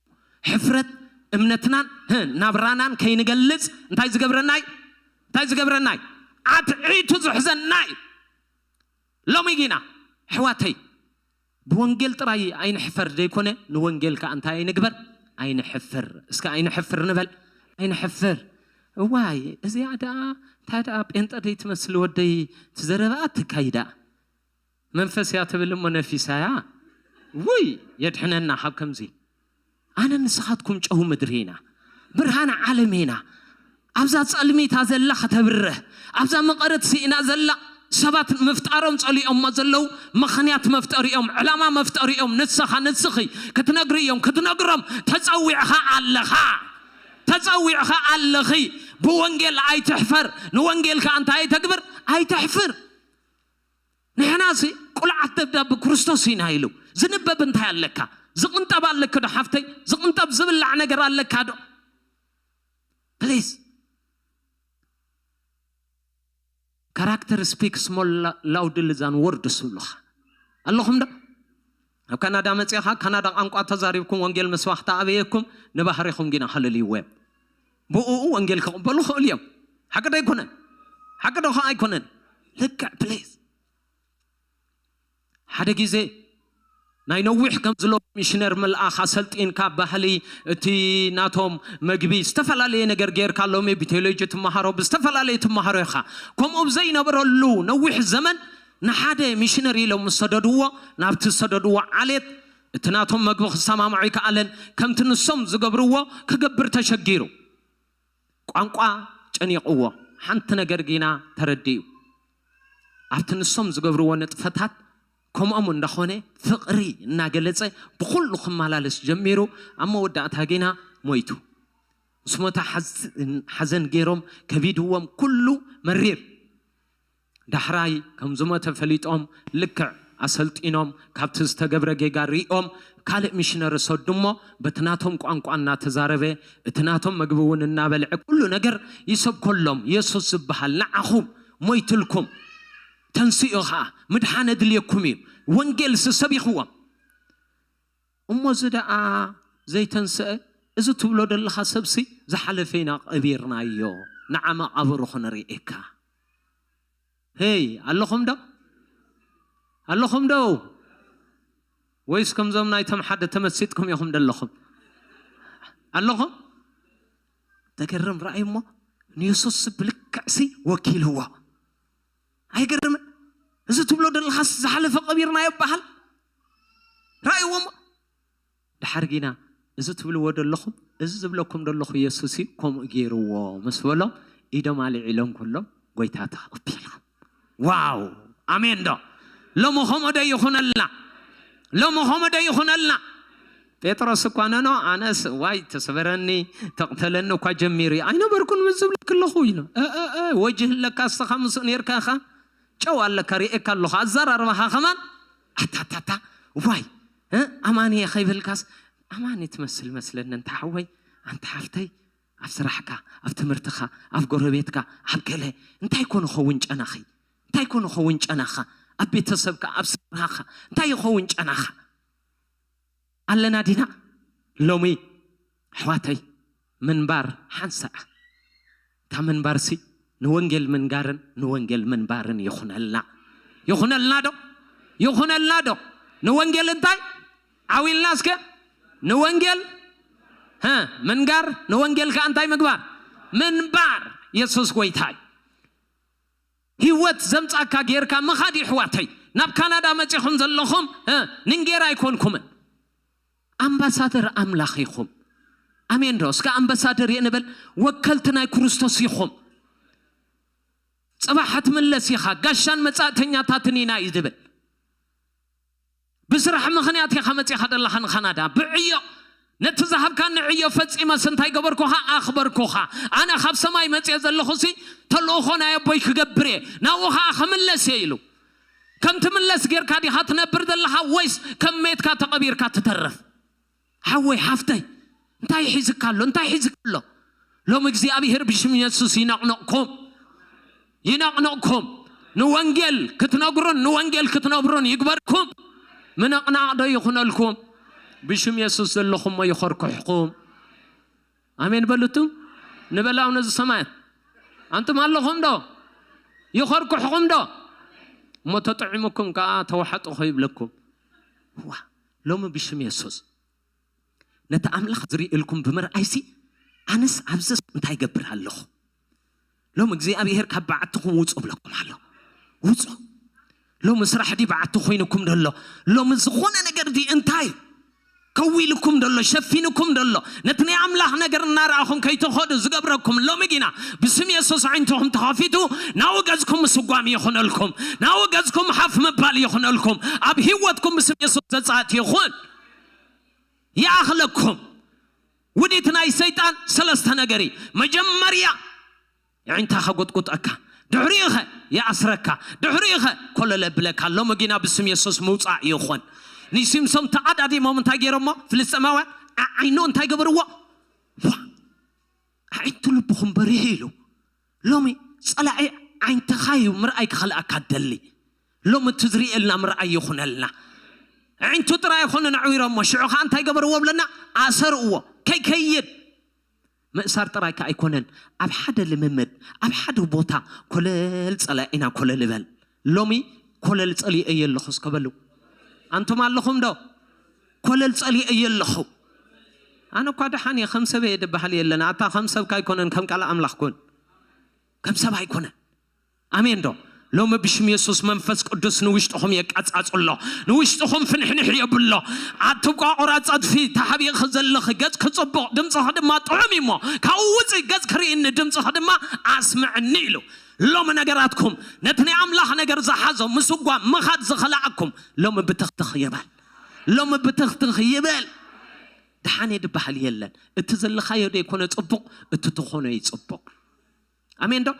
ሕፍረት እምነትናን ህ- ናብራናን ከይንገልጽ እንታይ ዝገብረናይ እንታይ ዝገብረናይ ኣትዒቱ ዝሕዘናይ። ሎሚ ጊና ኣሕዋተይ ብወንጌል ጥራይ ኣይንሕፈር ዘይኮነ ንወንጌል ከዓ እንታይ ኣይንግበር ኣይንሕፍር። እስከ ኣይንሕፍር ንበል። ኣይንሕፍር። እዋይ እዚኣ ደኣ እንታይ ደኣ ጴንጠ ደይ ትመስል ወደይ ትዘረበኣ ትካይዳ መንፈስ እያ ትብል እሞ ነፊሳ እያ። ውይ የድሕነና ካብ ከምዚ። ኣነ ንስኻትኩም ጨው ምድሪ ኢና፣ ብርሃን ዓለም ኢና። ኣብዛ ጸልሚታ ዘላ ከተብርህ፣ ኣብዛ መቐረት ስኢና ዘላ ሰባት ምፍጣሮም ጸሊኦሞ ዘለዉ ምኽንያት መፍጠሪኦም ዕላማ መፍጠሪኦም ንስኻ ንስኺ ክትነግሪ እዮም ክትነግሮም ተጸዊዕኻ ኣለኻ ተጸዊዕኻ ኣለኺ። ብወንጌል ኣይትሕፈር። ንወንጌል ከኣ እንታይ ኣይተግብር ኣይተሕፍር። ንሕናሲ ቁልዓት ደብዳብ ብክርስቶስ ኢና ኢሉ ዝንበብ እንታይ ኣለካ? ዝቕንጠብ ኣለክ ዶ ሓፍተይ? ዝቕንጠብ ዝብላዕ ነገር ኣለካ ዶ? ፕሊዝ ካራክተር ስፒክስ ሞር ላውድሊ ዛን ወርድስ ዝብሉኻ ኣለኹም ዶ? ኣብ ካናዳ መፂኻ ካናዳ ቋንቋ ተዛሪብኩም ወንጌል ምስባኽ ተኣበየኩም ንባህሪኹም ጊና ከለልይዎ እዮም። ብኡ ወንጌል ክቕበሉ ክእሉ እዮም። ሓቂ ዶ ኣይኮነን? ሓቂ ዶ ከዓ ኣይኮነን? ልክዕ ፕሊዝ ሓደ ግዜ ናይ ነዊሕ ከም ዝሎ ሚሽነር ምልኣኻ ሰልጢንካ ባህሊ እቲ ናቶም መግቢ ዝተፈላለየ ነገር ጌርካ ሎሚ ብቴዎሎጂ ትመሃሮ ብዝተፈላለየ ትመሃሮ ኢኻ። ከምኡ ብዘይነበረሉ ነዊሕ ዘመን ንሓደ ሚሽነር ኢሎም ምስ ሰደድዎ ናብቲ ዝሰደድዎ ዓሌት እቲ ናቶም መግቢ ክሰማምዖ ይከኣለን። ከምቲ ንሶም ዝገብርዎ ክገብር ተሸጊሩ ቋንቋ ጨኒቕዎ ሓንቲ ነገር ጊና ተረዲኡ ኣብቲ ንሶም ዝገብርዎ ንጥፈታት ከምኦም እንዳኾነ ፍቕሪ እናገለጸ ብኹሉ ክመላለስ ጀሚሩ ኣብ መወዳእታ ጊና ሞይቱ። ምስ ሞተ ሓዘን ገይሮም ከቢድዎም ኩሉ መሪር ዳሕራይ ከም ዝሞተ ፈሊጦም ልክዕ ኣሰልጢኖም ካብቲ ዝተገብረ ጌጋ ሪኦም ካልእ ሚሽነሪ ሰዱ እሞ በቲ ናቶም ቋንቋ እናተዛረበ እቲ ናቶም መግቢ እውን እናበልዐ ኩሉ ነገር ይሰብከሎም። የሱስ ዝበሃል ንዓኹም ሞይትልኩም ተንስኡ ኸዓ ምድሓን ኣድልየኩም እዩ። ወንጌል ስሰቢኽዎም እሞ እዚ ደኣ ዘይተንስአ እዚ ትብሎ ዘለኻ ሰብሲ ዝሓለፈ ኢና ቀቢርናዮ ንዓ መቓብሩ ክንርእየካ። ሄይ ኣለኹም ዶ ኣለኹም ዶ ወይስ ከምዞም ናይቶም ሓደ ተመሲጥኩም ኢኹም ደለኹም ኣለኹም? ተገርም ረኣይ እሞ ንየሱስ ብልክዕሲ ወኪልዎ። ኣይገርምን? እዚ ትብሎ ዘለኻስ ዝሓለፈ ቀቢርናዮ በሃል። ረኣይዎ እሞ ድሓር ጊና እዚ ትብልዎ ዘለኹም እዚ ዝብለኩም ዘለኹ የሱስ እዩ ከምኡ ገይርዎ ምስ በሎም ኢዶም ኣልዒሎም ኩሎም ጎይታ ተቐቢሎም። ዋው ኣሜን ዶ? ሎሚ ከምኡ ዶ ይኹነልና? ሎሚ ከምኡ ዶ ይኹነልና? ጴጥሮስ እኳ ነኖ ኣነስ ዋይ ተስበረኒ ተቕተለኒ እኳ ጀሚሩ እዩ ኣይነበርኩን ምስ ዝብለክ ኣለኹ ኢሉ። እ፣ እ፣ እ፣ ወጅህ ኣለካ እስኻ ምስኡ ነርካ ኢኻ ጨው ኣለካ ርኤካ ኣለኹ ኣዘራርባኻ ከማን ኣታታታ ዋይ እ፣ ኣማንየ ከይበልካስ ኣማኒ ትመስል መስለኒ እንተ ሓወይ ኣንተ ሓፍተይ ኣብ ስራሕካ ኣብ ትምህርትኻ ኣብ ጎረቤትካ ኣብ ገለ እንታይ ኮነ ኸውን ጨናኺ እንታይ ኮነ ኸውን ጨናኻ ኣብ ቤተሰብካ ኣብ ስድራኻ እንታይ ይኸውን ጨናኻ ኣለና ዲና ሎሚ ኣሕዋተይ ምንባር ሓንሳእ እታ ምንባርሲ ንወንጌል ምንጋርን ንወንጌል ምንባርን ይኹነልና ይኹነልና ዶ ይኹነልና ዶ ንወንጌል እንታይ ዓው ኢልና እስከ ንወንጌል ሀ ምንጋር ንወንጌል ከዓ እንታይ ምግባር ምንባር። የሱስ ጎይታይ። ህይወት ዘምጻካ ጌርካ ምኻድ። ይሕዋተይ፣ ናብ ካናዳ መጺኹም ዘለኹም፣ እ፣ ንንጌራ ኣይኮንኩምን። ኣምባሳደር ኣምላኽ ኢኹም። ኣሜን ዶ? እስከ ኣምባሳደር እየ ንበል። ወከልቲ ናይ ክርስቶስ ኢኹም። ጽባሕ ክትምለስ ኢኻ። ጋሻን መጻእተኛታትን ኢና እዩ ዝብል። ብስራሕ ምኽንያት ኢኻ መጺኻ ዘለኻ ንካናዳ። ብዕዮ፣ ነቲ ዝሃብካኒ ዕዮ ፈጺመስ እንታይ ገበርኩኻ? ኣኽበርኩኻ። ኣነ ካብ ሰማይ መጽየ ዘለኹሲ ተልእኾ ናይ ኣቦይ ክገብር እየ፣ ናብኡ ኸኣ ክምለስ እየ ኢሉ። ከም ትምለስ ጌርካ ዲኻ ትነብር ዘለኻ ወይስ ከም ሜትካ ተቐቢርካ ትተርፍ? ሓወይ ሓፍተይ፣ እንታይ ሒዝካ ኣሎ? እንታይ ሒዝካ ኣሎ? ሎም እግዚኣብሔር ብሽም የሱስ ይነቕነቕኩም፣ ይነቕነቕኩም። ንወንጌል ክትነግሩን ንወንጌል ክትነብሩን ይግበርኩም። ምንቕናቕ ዶ ይኹነልኩም? ብሽም የሱስ ዘለኹሞ ይኸርኩሕኩም። ኣሜን በሉቱ። ንበላው ነዚ ሰማያት፣ ኣንቱም ኣለኹም ዶ? ይኸርኩሕኹም ዶ? እሞ ተጠዒሙኩም ከኣ ተዋሓጡ ኸይብለኩም። ዋ፣ ሎሚ ብሽም የሱስ ነቲ ኣምላኽ ዝርእልኩም ብምርኣይሲ፣ ኣነስ ኣብዝስ እንታይ ይገብር ኣለኹ? ሎም እግዚኣብሔር ካብ በዓትኹም ውጹ ብለኩም ኣሎ። ውጹ። ሎም ስራሕ ዲ በዓቲ ኮይንኩም ደሎ? ሎም ዝኾነ ነገር ዲ እንታይ ከዊልኩም ደሎ? ሸፊንኩም ደሎ? ነቲ ናይ ኣምላኽ ነገር እናረኣኹም ከይትኸዱ ዝገብረኩም ሎሚ ጊና ብስም የሱስ ዓይንትኹም ተኸፊቱ፣ ናው ገዝኩም ምስጓም ይኹነልኩም። ናው ገዝኩም ሓፍ ምባል ይኹነልኩም። ኣብ ህይወትኩም ብስም የሱስ ዘጻት ይኹን። ይኣኽለኩም። ውዲት ናይ ሰይጣን ሰለስተ ነገር እዩ። መጀመርያ፣ ዓይንታ ከጎጥቁጠካ፣ ድሕሪኡ ኸ ይኣስረካ፣ ድሕሪኡ ኸ ኮለለ ብለካ። ሎሚ ጊና ብስም የሱስ ምውጻእ ይኹን። ንሲምሶም ተኣዳዲሞም እንታይ ገይሮሞ? ፍልስጤማውያን ዓ-፣ ዓይኑ እንታይ ገበርዎ? ዋ! ኣዒንቱ ልብኹም በሪሁ ኢሉ። ሎሚ ጸላኢ ዓይንትኻ እዩ ምርኣይ ክኸልኣካ ደሊ። ሎሚ እቲ ዝርእየልና ምርኣይ ይኹነልና። ኣዒንቱ ጥራይ ኣይኮነን ኣዕዊሮሞ፣ ሽዑ ኸዓ እንታይ ገበርዎ ብለና? ኣሰርዎ፣ ከይከይድ። ምእሳር ጥራይ ከኣ ኣይኮነን፣ ኣብ ሓደ ልምምድ፣ ኣብ ሓደ ቦታ ኮለል ጸላኢና ኮለል ይበል። ሎሚ ኮለል ጸሊኤ እየ ኣለኹ እስከ በሉ። ኣንቱም ኣለኹም ዶ? ኮለል ጸሊኤ እየ ኣለኹ። ኣነ እኳ ደሓን እየ፣ ከም ሰብ እየ ድበሃል የለን። ኣታ ከም ሰብካ ኣይኮነን፣ ከም ቃል ኣምላኽ ኩን። ከም ሰብ ኣይኮነን። ኣሜን ዶ? ሎሚ ብሽም የሱስ መንፈስ ቅዱስ ንውሽጥኹም የቃጻጽሎ፣ ንውሽጥኹም ፍንሕንሕ የብሎ። ኣቱም ቋቑራ ጸድፊ ተሓቢእኺ ዘለኺ፣ ገጽኪ ጽቡቕ፣ ድምጽኺ ድማ ጥዑም እዩ እሞ፣ ካብኡ ውጽእ፣ ገጽኪ ርእይኒ፣ ድምጽኺ ድማ ኣስምዕኒ ኢሉ። ሎሚ ነገራትኩም ነቲ ናይ ኣምላኽ ነገር ዝሓዞ ምስጓም ምኻድ ዝኸልኣኩም ሎሚ ብትኽትኽ ይበል። ሎሚ ብትኽትኽ ይበል። ደሓን እየ ድበሃል የለን። እቲ ዘለኻዮ ደይኮነ ጽቡቕ፣ እቲ ትኾኖ እዩ ጽቡቕ። ኣሜን ዶ?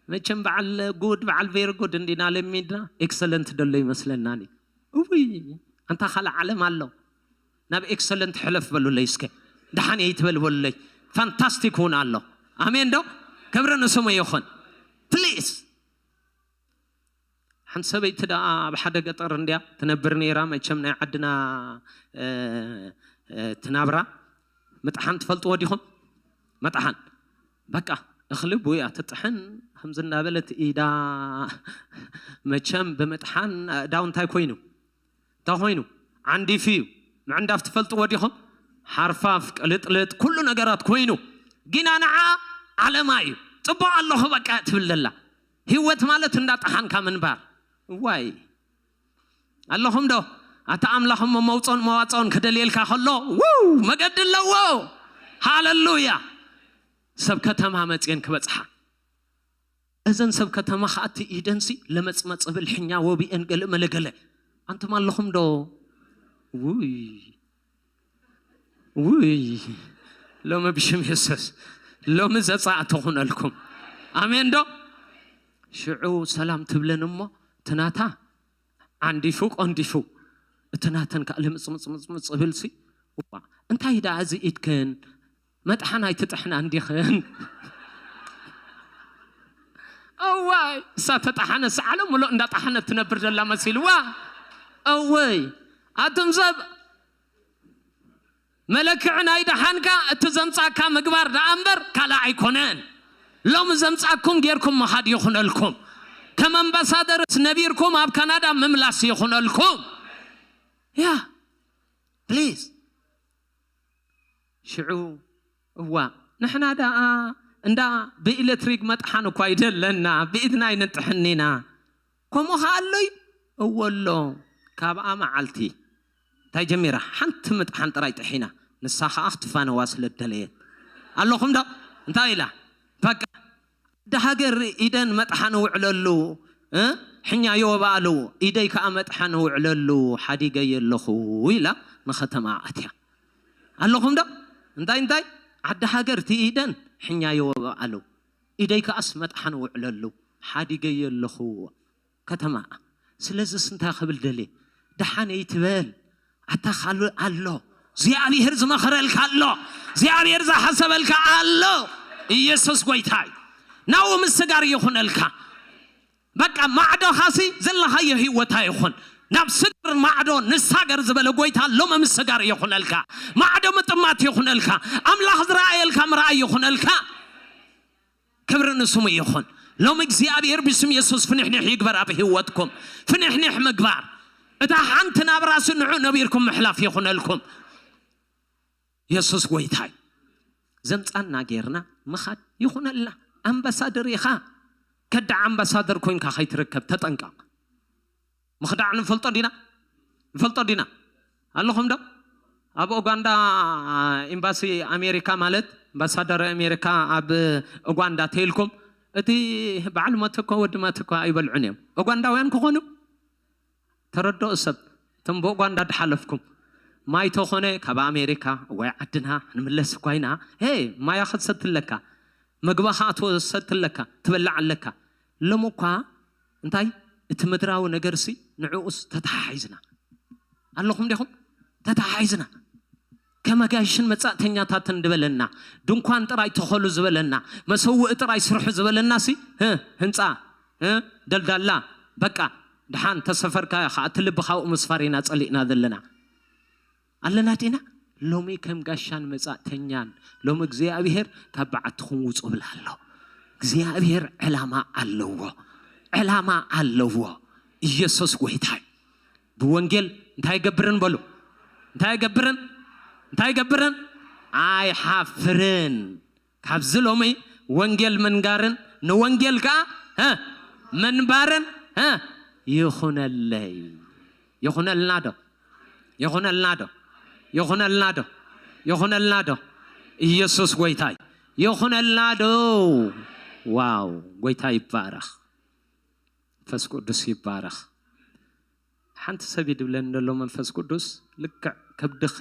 መቸም በዓል ጉድ፣ በዓል ቬሪ ጉድ እንዲና ለሚድና፣ ኤክሰለንት ደሎ ይመስለና። እውይ፣ ኣንታ ካልእ ዓለም ኣሎ። ናብ ኤክሰለንት ሕለፍ በሉለይ እስከ። ደሓን እየ ይትበል በሉለይ። ፋንታስቲክ እውን ኣሎ። ኣሜን ዶ? ክብሪ ንስሙ ይኹን። ፕሊዝ። ሓንቲ ሰበይቲ ደኣ ኣብ ሓደ ገጠር እንድያ ትነብር ነይራ። መቸም ናይ ዓድና፣ እ፣ እ፣ ትናብራ ምጥሓን ትፈልጥዎ ዲኹም? መጥሓን። በቃ እኽሊ ቡያ ትጥሕን ከምዚ እንዳበለት ኢዳ። መቸም ብምጥሓን ኣእዳው እንታይ ኮይኑ? እንታይ ኮይኑ? ዓንዲፉ እዩ። ምዕንዳፍ ትፈልጥዎ ዲኹም? ሓርፋፍ፣ ቅልጥልጥ፣ ኩሉ ነገራት ኮይኑ። ጊና ንዓ ዓለማ እዩ። ጽቡቕ ኣለኹ በቃ ትብል ዘላ። ህይወት ማለት እንዳጠሓንካ ምንባር። እዋይ። ኣለኹም ዶ? ኣታ ኣምላኽ እሞ መውጾን መዋጾን ክደልየልካ ከሎ፣ ውው፣ መገዲ ኣለዎ። ሃለሉያ። ሰብ ከተማ መጽየን ክበጽሓ። እዘን ሰብ ከተማ ኸኣ እቲ ኢደንሲ ለመጽመጽ ብል ሕኛ ወቢአን ገለ መለ ገለ። ኣንቱም ኣለኹም ዶ? ውይ። ውይ። ሎሚ ብሽም የሱስ፣ ሎሚ ዘጻእ ትኹነልኩም። ኣሜን ዶ? ሽዑ ሰላም ትብለን እሞ፣ እቲ ናታ ዓንዲፉ ቆንዲፉ፣ እቲ ናተን ከኣ ልምጽምጽምጽምጽ ዝብልሲ፣ እዋ፣ እንታይ ደኣ እዚ ኢድክን መጥሓን ኣይትጥሕና እንዲኽን? እዋይ፣ እሳ ተጠሓነስ ዓለም ምሉእ እንዳጠሓነት ትነብር ዘላ መሲልዋ። እወይ፣ ኣቱም ሰብ መለክዒ ናይ ደሓንካ እቲ ዘምጻካ ምግባር ደኣ እምበር ካልእ ኣይኮነን። ሎሚ ዘምጻኩም ጌርኩም ምኻድ ይኹነልኩም። ከም ኣምባሳደርስ ነቢርኩም ኣብ ካናዳ ምምላስ ይኹነልኩም። ያ፣ ፕሊዝ። ሽዑ፣ እዋ፣ ንሕና ደኣ እንዳ ብኤሌክትሪክ መጥሓን እኳ ይደለና፣ ብኢድና ይንጥሕኒና። ከምኡ ከ ኣሎ እዩ? እወ ኣሎ። ካብኣ መዓልቲ እንታይ ጀሚራ? ሓንቲ ምጥሓን ጥራይ ጥሒና፣ ንሳ ከኣ ክትፋነዋ ስለ ደለየት። ኣለኹም ዶ? እንታይ ኢላ? በቃ፣ ደሃገር ኢደን መጥሓን እውዕለሉ፣ እ? ሕኛ የወባኣሉ፣ ኢደይ ከኣ መጥሓን እውዕለሉ፣ ሓዲገ የለኹ ኢላ ንኸተማ ኣትያ። ኣለኹም ዶ? እንታይ እንታይ? ዓዲ ሃገር እቲ ኢደን ሕኛ የወባኣሉ፣ ኢደይ ከኣስ መጥሓን እውዕለሉ፣ ሓዲገ የለኹ። ከተማ። ስለዚስ እንታይ ክብል ደልየ? ደሓን ኣይትበል። ኣታ ኣሎ። እግዚኣብሔር ዝመኸረልካ ኣሎ። እግዚኣብሔር ዝሓሰበልካ ኣሎ። ኢየሱስ ጎይታ እዩ። ናብኡ ምስጋር ይኹነልካ። በቃ ማዕዶኻሲ ዘለኻዮ ህይወታ ይኹን። ናብ ስግር ማዕዶ ንሳገር ዝበለ ጎይታ ሎሚ ምስጋር ይኹነልካ። ማዕዶ ምጥማት ይኹነልካ። ኣምላኽ ዝረኣየልካ ምርኣይ ይኹነልካ። ክብሪ ንስሙ ይኹን። ሎም እግዚኣብሔር ብስም የሱስ ፍንሕንሕ ይግበር ኣብ ህይወትኩም። ፍንሕንሕ ምግባር፣ እታ ሓንቲ ናብራሲ ንዑ ነቢርኩም ምሕላፍ ይኹነልኩም። የሱስ ጎይታይ። ዘምጻና ጌርና ምኻድ ይኹነልና። ኣምባሳደር ኢኻ። ከዳዕ ኣምባሳደር ኮንካ ከይትርከብ ተጠንቀቕ። ምኽዳዕ ንፈልጦ ዲና? ንፈልጦ ዲና? ኣለኹም ዶ? ኣብ ኡጋንዳ ኤምባሲ ኣሜሪካ፣ ማለት ኣምባሳደር ኣሜሪካ ኣብ ኡጋንዳ ተይልኩም፣ እቲ በዓል ሞት እኮ ወዲ ሞት እኮ ኣይበልዑን እዮም። ኡጋንዳውያን ክኾኑ ተረድኦ ሰብ፣ እቶም ብኡጋንዳ ድሓለፍኩም፣ ማይ ተኾነ ካብ ኣሜሪካ ወይ ዓድና ንምለስ እኳ ኢና። ሄ፣ ማያ ክትሰትለካ፣ መግባኻ ክትወሰትለካ፣ ትበልዕ ኣለካ። ሎም እኳ እንታይ፣ እቲ ምድራዊ ነገርሲ ንዕኡስ ተተሓሒዝና ኣለኹም ዲኹም? ተተሓሒዝና። ከመጋይሽን መጻእተኛታትን ዝበለና፣ ድንኳን ጥራይ ተኸሉ ዝበለና፣ መሰውኢ ጥራይ ስርሑ ዝበለናሲ፣ ህ፣ ህንጻ፣ ህ፣ ደልዳላ፣ በቃ፣ ድሓን ተሰፈርካ ኢኻ፣ እቲ ልብኻ ኣብኡ ምስፋር ኢና ጸሊእና ዘለና። ኣለና ዲና? ሎሚ ከም ጋሻን መጻእተኛን፣ ሎሚ እግዚኣብሔር ካብ በዓትኹም ውጹ ብላ ኣሎ። እግዚኣብሔር ዕላማ ኣለዎ። ዕላማ ኣለዎ። ኢየሱስ ጎይታይ። ብወንጌል እንታይ ይገብርን በሉ? እንታይ ይገብርን? እንታይ ይገብርን? ኣይሓፍርን። ካብዚ ሎሚ ወንጌል ምንጋርን ንወንጌል ከኣ፣ እ፣ ምንባርን፣ እ፣ ይኹነለይ። ይኹነልና ዶ? ይኹነልና ዶ? ይኹነልና ዶ? ይኹነልና ዶ? ኢየሱስ ጎይታይ። ይኹነልና ዶ? ዋው፣ ጎይታ ይባረኽ። መንፈስ ቅዱስ ይባረኽ። ሓንቲ ሰብ እዩ ድብለኒ ዘሎ መንፈስ ቅዱስ፣ ልክዕ ከብድኺ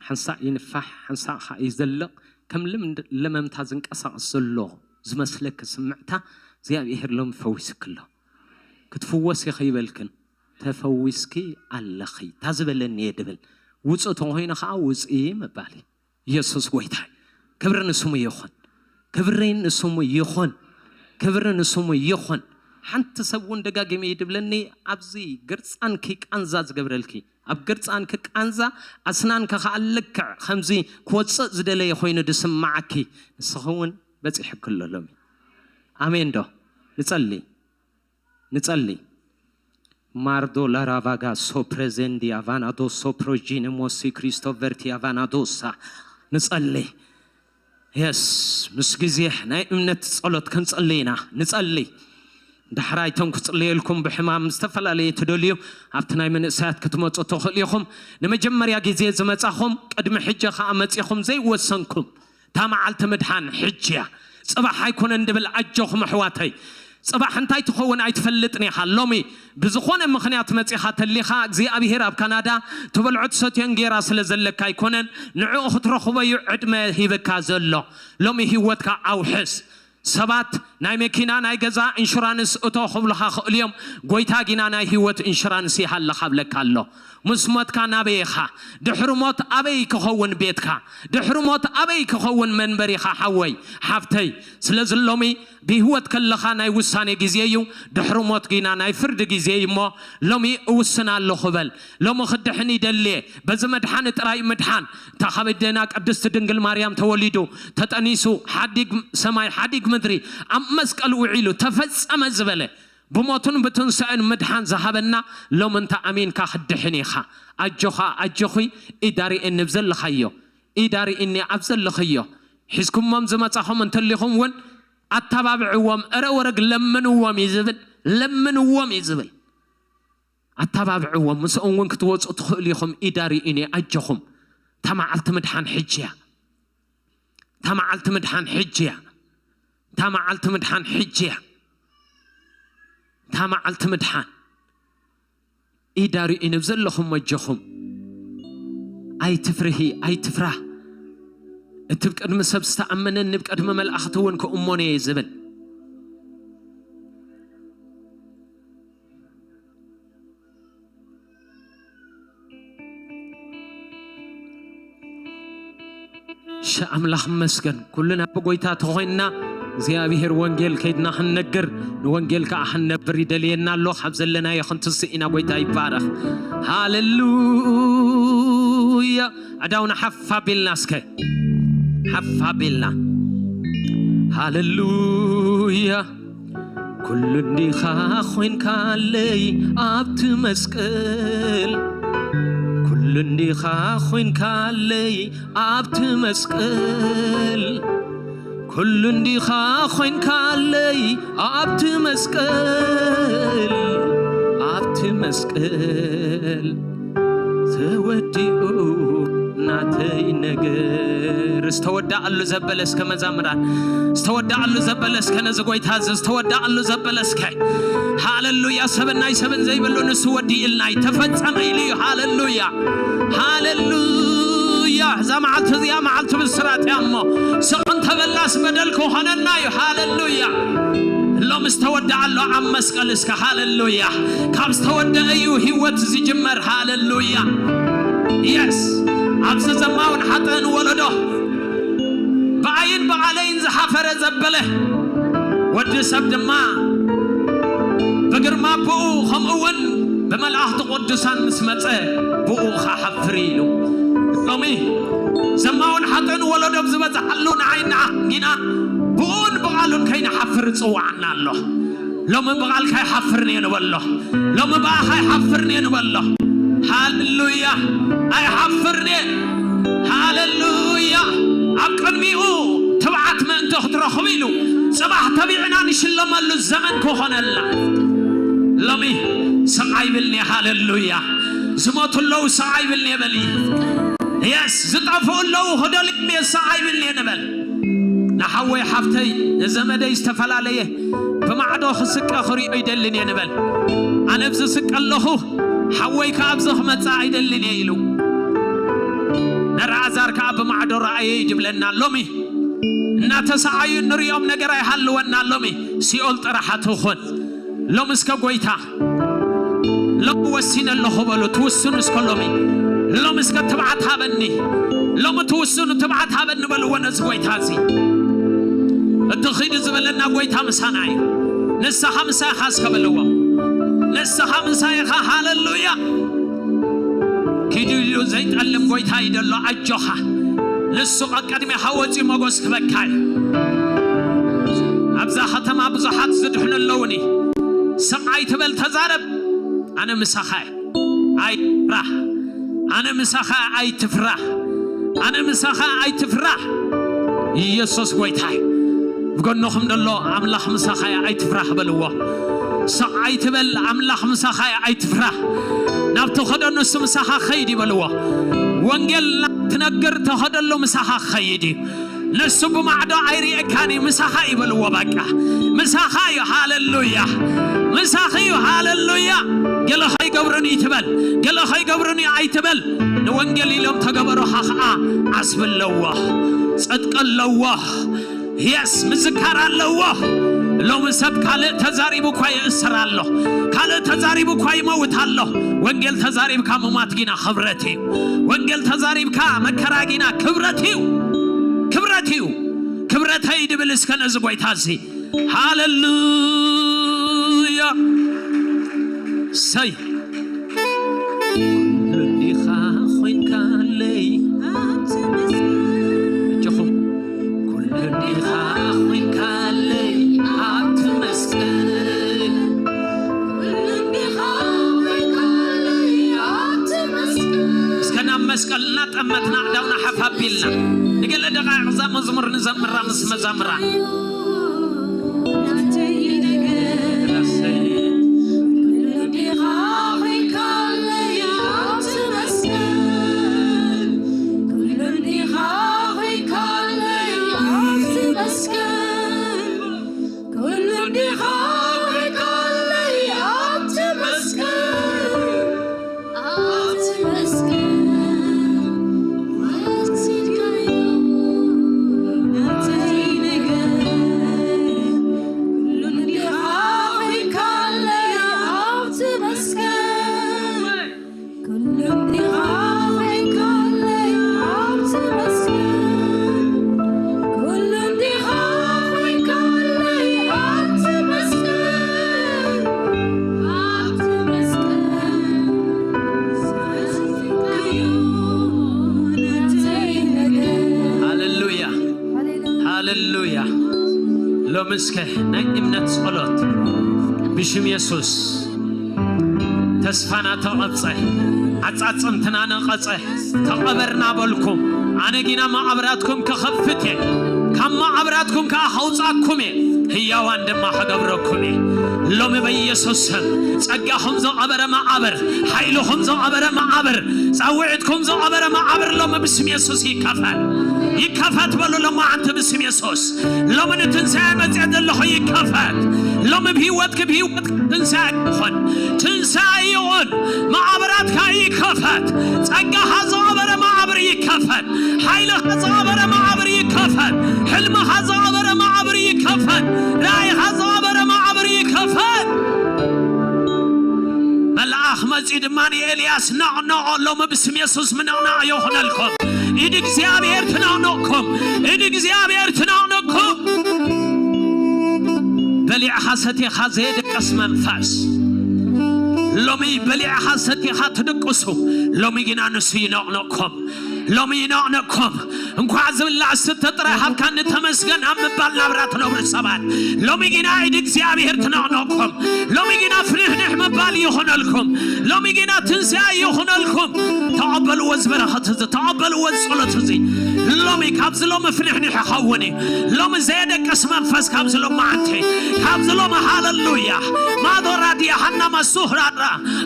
ሓንሳእ ይንፋሕ፣ ሓንሳእ ኸኣ ይዘልቕ፣ ከም ልም-፣ ለመምታ ዝንቀሳቐስ ዘሎ ዝመስለኪ ስምዕታ፣ እግዚኣብሔር ሎም ፈዊስኪ ኣሎ። ክትፍወሲ ከይበልክን፣ ተፈዊስኪ ኣለኺ። እታ ዝበለኒ እየ ድብል። ውጹእ ተኾይኑ ኸኣ ውጽኢ ምባል እዩ። ኢየሱስ ጎይታ እዩ። ክብሪ ንስሙ ይኹን። ክብሪ ንስሙ ይኹን። ክብሪ ንስሙ ይኹን። ሓንቲ ሰብ እውን ደጋጊመ ይድብለኒ፣ ኣብዚ ግርጻንኪ ቃንዛ ዝገብረልኪ፣ ኣብ ግርጻንኪ ቃንዛ ኣስናንኪ ከኣ ልክዕ ከምዚ ክወጽእ ዝደለየ ኮይኑ ዝስምዓኪ፣ ንስኺ እውን በጺሑኪ ኣሎ ሎሚ። ኣሜን ዶ? ንጸሊ። ንጸሊ። ማርዶ ላራቫጋ ሶፕሬዘንዲ ኣቫናዶ ሶፕሮጂነ ሞሲ ክሪስቶቨርቲ ኣቫናዶሳ። ንጸሊ። የስ፣ ምስ ግዜ ናይ እምነት ጸሎት ክንጸሊ ኢና። ንጸሊ። ዳሕራይ እቶም ክጽልየልኩም ብሕማም ዝተፈላለየ ትደልዩ ኣብቲ ናይ መንእሰያት ክትመጹ ትኽእሉ ኢኹም። ንመጀመርያ ግዜ ዝመጻኹም፣ ቅድሚ ሕጂ ከኣ መጺኹም ዘይወሰንኩም፣ እታ መዓልቲ ምድሓን ሕጂ እያ። ጽባሕ ኣይኮነን ድብል፣ ኣጆኹም ኣሕዋተይ። ጽባሕ እንታይ ትኸውን ኣይትፈልጥን ኢኻ። ሎሚ ብዝኾነ ምኽንያት መጺኻ ተሊኻ፣ እግዚኣብሄር ኣብ ካናዳ ትበልዖ ትሰትዮ እንጌራ ስለ ዘለካ ኣይኮነን፣ ንዕኡ ክትረኽቦ እዩ ዕድመ ሂብካ ዘሎ። ሎሚ ህይወትካ ኣውሕስ። ሰባት ናይ መኪና፣ ናይ ገዛ ኢንሹራንስ እቶ ክብሉኻ ክእሉ እዮም። ጎይታ ጊና ናይ ህይወት ኢንሹራንስ ይሃልኻ ብለካ ኣሎ። ምስ ሞትካ ናበይ ኢኻ? ድሕሪ ሞት ኣበይ ክኸውን ቤትካ? ድሕሪ ሞት ኣበይ ክኸውን መንበሪኻ? ሓወይ፣ ሓፍተይ፣ ስለዚ ሎሚ ብህይወት ከለኻ ናይ ውሳኔ ግዜ እዩ። ድሕሪ ሞት ጊና ናይ ፍርዲ ግዜ እዩ። እሞ ሎሚ እውስን ኣለኹ በል። ሎሚ ክድሕን ይደልየ። በዚ መድሓኒ ጥራይ ምድሓን። እታ ካብ ኣዴና ቅድስቲ ድንግል ማርያም ተወሊዱ፣ ተጠኒሱ፣ ሓዲግ ሰማይ፣ ሓዲግ ምድሪ፣ ኣብ መስቀል ውዒሉ፣ ተፈጸመ ዝበለ፣ ብሞቱን ብትንሳኤን ምድሓን ዝሃበና፣ ሎሚ እንተ ኣሚንካ ክትድሕን ኢኻ። ኣጆኻ፣ ኣጆኺ፣ ኢድ ኣርእየኒ ኣብ ዘለኻዮ፣ ኢድ ኣርእየኒ ኣብ ዘለኽዮ፣ ሒዝኩሞም ዝመጻኹም እንተሊኹም እውን ኣተባብዕዎም። እረ ወረግ ለምንዎም እዩ ዝብል፣ ለምንዎም እዩ ዝብል። ኣተባብዕዎም። ምስኦም እውን ክትወፁ ትኽእሉ ኢኹም። ኢዳ ርኢኒ ኣጆኹም። እታ መዓልቲ ምድሓን ሕጂ እያ። እታ መዓልቲ ምድሓን ሕጂ እያ። እታ መዓልቲ ምድሓን ሕጂ እያ። እታ መዓልቲ ምድሓን ኢዳ ርኢኒ ብዘለኹም ኣጆኹም። ኣይትፍርሂ፣ ኣይትፍራህ። እቲ ብቅድሚ ሰብ ዝተኣመነኒ ብቅድሚ መላእኽቲ እውን ክእመኖ እየ ዝብል። ሸ ኣምላኽ መስገን ኩልና ብጎይታ ተኾይንና እግዚኣብሔር ወንጌል ከይድና ክንነግር ንወንጌል ከዓ ክንነብር ይደልየና ኣሎ። ካብ ዘለናዮ ክንትስእ ኢና። ጎይታ ይባረኽ። ሃሌሉያ። ኣዳውና ሓፍ ኣቢልና እስከ፣ ሓፍ ኣቢልና። ሃሌሉያ። ኩሉ እንዲኻ ኾይንካለይ ኣብቲ መስቀል፣ ኩሉ እንዲኻ ኾይንካለይ ኣብቲ መስቀል፣ ኩሉ እንዲኻ ኾይንካለይ ኣብቲ መስቀል፣ ኣብቲ መስቀል ተወዲኡ ናተይ ነገር። ዝተወዳኣሉ ዘበለ እስከ መዛምራን፣ ዝተወዳኣሉ ዘበለ እስከ ነዚ ጎይታ እዚ ዝተወዳኣሉ ዘበለ እስከ። ሃሌሉያ። ሰብን ናይ ሰብን ዘይብሉ ንሱ ወዲእልና እዩ፣ ተፈጸመ ኢሉ እዩ። ሃሌሉያ፣ ሃሌሉያ። እዛ መዓልቲ እዚኣ መዓልቲ ብስራት እያ እሞ ስቕ እንተበላስ በደል ክኾነና እዩ። ሃሌሉያ። ሎም ዝተወደኣሉ ኣብ መስቀል እስከ። ሃሌሉያ። ካብ ዝተወደአ እዩ ህይወት ዝጅመር። ሃሌሉያ። የስ። ኣብዚ ዘማውን ሓጥእን ወለዶ ብኣይን ብቓለይን ዝሓፈረ ዘበለ፣ ወዲ ሰብ ድማ ብግርማ ኣቦኡ ከምኡ እውን ብመላእኽቲ ቅዱሳን ምስ መጸ ብኡ ክሓፍር ኢሉ። ሎሚ ዘማውን ሓጥእን ወለዶ ብዝበዝሓሉ ንዓይ ንዓኺን ግና ብኡን ብቓሉን ከይንሓፍር ይጽውዓና ኣሎ። ሎሚ ብቓልካ ኣይሓፍርን እየ ንበሎ። ሎሚ ብኣኻ ኣይሓፍርን እየ ንበሎ። ሃሌሉያ። ኣይሓፍርን እየ። ሃሌሉያ። ኣብ ቅድሚኡ ትብዓት ምእንቲ ክትረኽቡ ኢሉ ጽባሕ ተቢዕና ንሽለመሉ ዘመን ክኾነልና። ሎሚ ስቕ ኣይብልን እየ። ሃሌሉያ። ዝሞቱ ኣለዉ፣ ስቕ ኣይብልን እየ በሊ። የስ፣ ዝጠፍኡ ኣለዉ፣ ክደልዮም እየ፣ ስቕ ኣይብልን እየ ንበል። ንሓወይ ሓፍተይ ንዘመደይ ዝተፈላለየ ብማዕዶ ክስቀ ክሪኦ ይደልን እየ ንበል። ኣነ ኣብዚ ስቀ ኣለኹ፣ ሓወይ ከኣ ኣብዚ ክመጽእ ኣይደልን እየ ኢሉ። ነራኣዛር ከኣ ብማዕዶ ረኣየ እዩ ድብለና። ሎሚ እናተሰኣዩ እንሪኦም ነገር ኣይሃልወና። ሎሚ ሲኦል ጥራሓ ትኹን። ሎም እስከ ጎይታ፣ ሎም ወሲነ ኣለኹ በሉ። ትውስኑ እስከ ሎሚ። ሎም እስከ ትብዓት ሃበኒ። ሎም ትውስኑ ትብዓት ሃበኒ በልዎ ነዚ ጎይታ እዚ። እቲ ኺዱ ዝበለና ጎይታ ምሳና እዩ። ንስኻ ምሳኻ እስከ በልዎ። ንስኻ ምሳኻ። ሃሌሉያ። ኪዱ ኢሉ ዘይጠልም ጎይታ እዩ ዘሎ። ኣጆኻ። ንሱ ቀቀድሜኻ ወፂኡ ሞገስ ክበካ እዩ። ኣብዛ ከተማ ብዙሓት ዝድሕኑ ኣለውኒ። ስቕ ኣይትበል፣ ተዛረብ። ኣነ ምሳኻ እየ። ኣይትፍራህ። ኣነ ምሳኻ፣ ኣይትፍራህ። ኣነ ምሳኻ፣ ኣይትፍራህ። ኢየሱስ ጎይታ እዩ። ብጎንኹም ዘሎ ኣምላኽ ምሳኻ እየ፣ ኣይትፍራህ በልዎ። ስቕ ኣይትበል፣ ኣምላኽ ምሳኻ እየ፣ ኣይትፍራህ። ናብ ተኸዶ ንሱ ምሳኻ ኸይድ ይበልዎ። ወንጌል ናብ ትነግር ተኸደሉ ምሳኻ ኸይድ እዩ። ንሱ ብማዕዶ ኣይርእየካን እዩ፣ ምሳኻ ይበልዎ። በቃ ምሳኻ እዩ። ሃሌሉያ። ምሳኺ እዩ። ሃሌሉያ። ገለ ኸይገብርን እዩ ትበል፣ ገለ ኸይገብርን እዩ ኣይትበል። ንወንጌል ኢሎም ተገበሩኻ ኸዓ ዓስቢ ኣለዎ፣ ጽድቂ ኣለዎ። የስ፣ ምዝካር ኣለዎ። ሎሚ ሰብ ካልእ ተዛሪቡ እኳ ይእሰር ኣሎ፣ ካልእ ተዛሪቡ እኳ ይመውት ኣሎ። ወንጌል ተዛሪብካ ምሟት ጊና ክብረት እዩ። ወንጌል ተዛሪብካ መከራ ጊና ክብረት እዩ፣ ክብረት እዩ። ክብረተይ ድብል እስከ ነዚ ጎይታ እዚ። ሃሌሉያ። ሰይ። ኩሉ እንዲኻ ኾይንካለይ ኣብቲ መስቀል። እጆኹም። ኩሉ እንዲኻ ኾይንካለይ ኣብቲ መስቀል። ኩሉ እንዲኻ ኾይንካለይ ኣብቲ መስቀል። እስከ ናብ መስቀል እናጠመትና ኣእዳውና ሓፍ ኣቢልና። ንገለ ደቓይቕ እዛ መዝሙር ንዘምራ ምስ መዛምራ። ሃሌሉያ፣ ሃሌሉያ። ሎሚ እስከ ናይ እምነት ጸሎት ብሽም የሱስ። ተስፋና ተቐብጸ፣ ዓጻጽምትና ነቐጸ፣ ተቐበርና በልኩም። ኣነ ጊና መቓብራትኩም ክኸፍት እየ፣ ካብ መቓብራትኩም ከኣ ከውጻኩም እየ፣ ህያዋን ድማ ክገብረኩም እየ። ሎሚ በኢየሱስ ስም ጸጋኹም ዝቐበረ መቓብር፣ ሓይልኹም ዝቐበረ መቓብር፣ ጻውዒትኩም ዝቐበረ መቓብር ሎሚ ብስም የሱስ ይከፈት፣ ይከፈት በሉ። ሎማዓንቲ ብስም የሱስ ሎሚ ንትንሳኤ መጽአ ዘለኹ ይከፈት። ሎሚ ብህይወትኪ ብህይወት ትንሳኤ ይኹን፣ ትንሳኤ ይኹን። መቓብራትካ ይከፈት። ጸጋኻ ዝቐበረ መቓብር ይከፈት። ሓይልኻ ዝቐበረ መቓብር ይከፈት። ሕልምኻ ዝቐበረ መቓብር ይከፈት። ራእይኻ ዝቐበረ መቓብር ይከፈት። መልኣኽ መጺኡ ድማ ንኤልያስ ነቕነቖ። ሎሚ ብስም የሱስ ምንቕናቕ ይኹነልኩም። ኢድ እግዚኣብሔር ትነቕንቕኩም። ኢድ እግዚኣብሔር ትነቕንቕኩም። በሊዕኻ ሰቲኻ ዘየደቅስ መንፈስ፣ ሎሚ በሊዕኻ ሰቲኻ ትድቅሱ፣ ሎሚ ግና ንሱ ይነቕንቕኩም። ሎሚ ይነቕንቕኩም። እንኳዕ ዝብላዕ ዝስተ ጥራይ ሃብካኒ ተመስገን ኣብ ምባል ናብራ ትነብሩ ሰባት፣ ሎሚ ግና ኢድ እግዚኣብሔር ትነቕንቕኩም። ሎሚ ግና ፍንሕንሕ ምባል ይኹነልኩም። ሎሚ ግና ትንሳኤ ይኹነልኩም። ተቐበልዎ ዝበረኸት እዚ፣ ተቐበልዎ ዝጸሎት እዚ። ሎሚ ካብዚ ሎሚ ፍንሕንሕ ይኸውን እዩ። ሎሚ ዘየደቅስ መንፈስ ካብዚ ሎሚ መዓልቲ፣ ካብዚ ሎሚ ሃለሉያ። ማዶራ ዲያሃና ማሱህራራ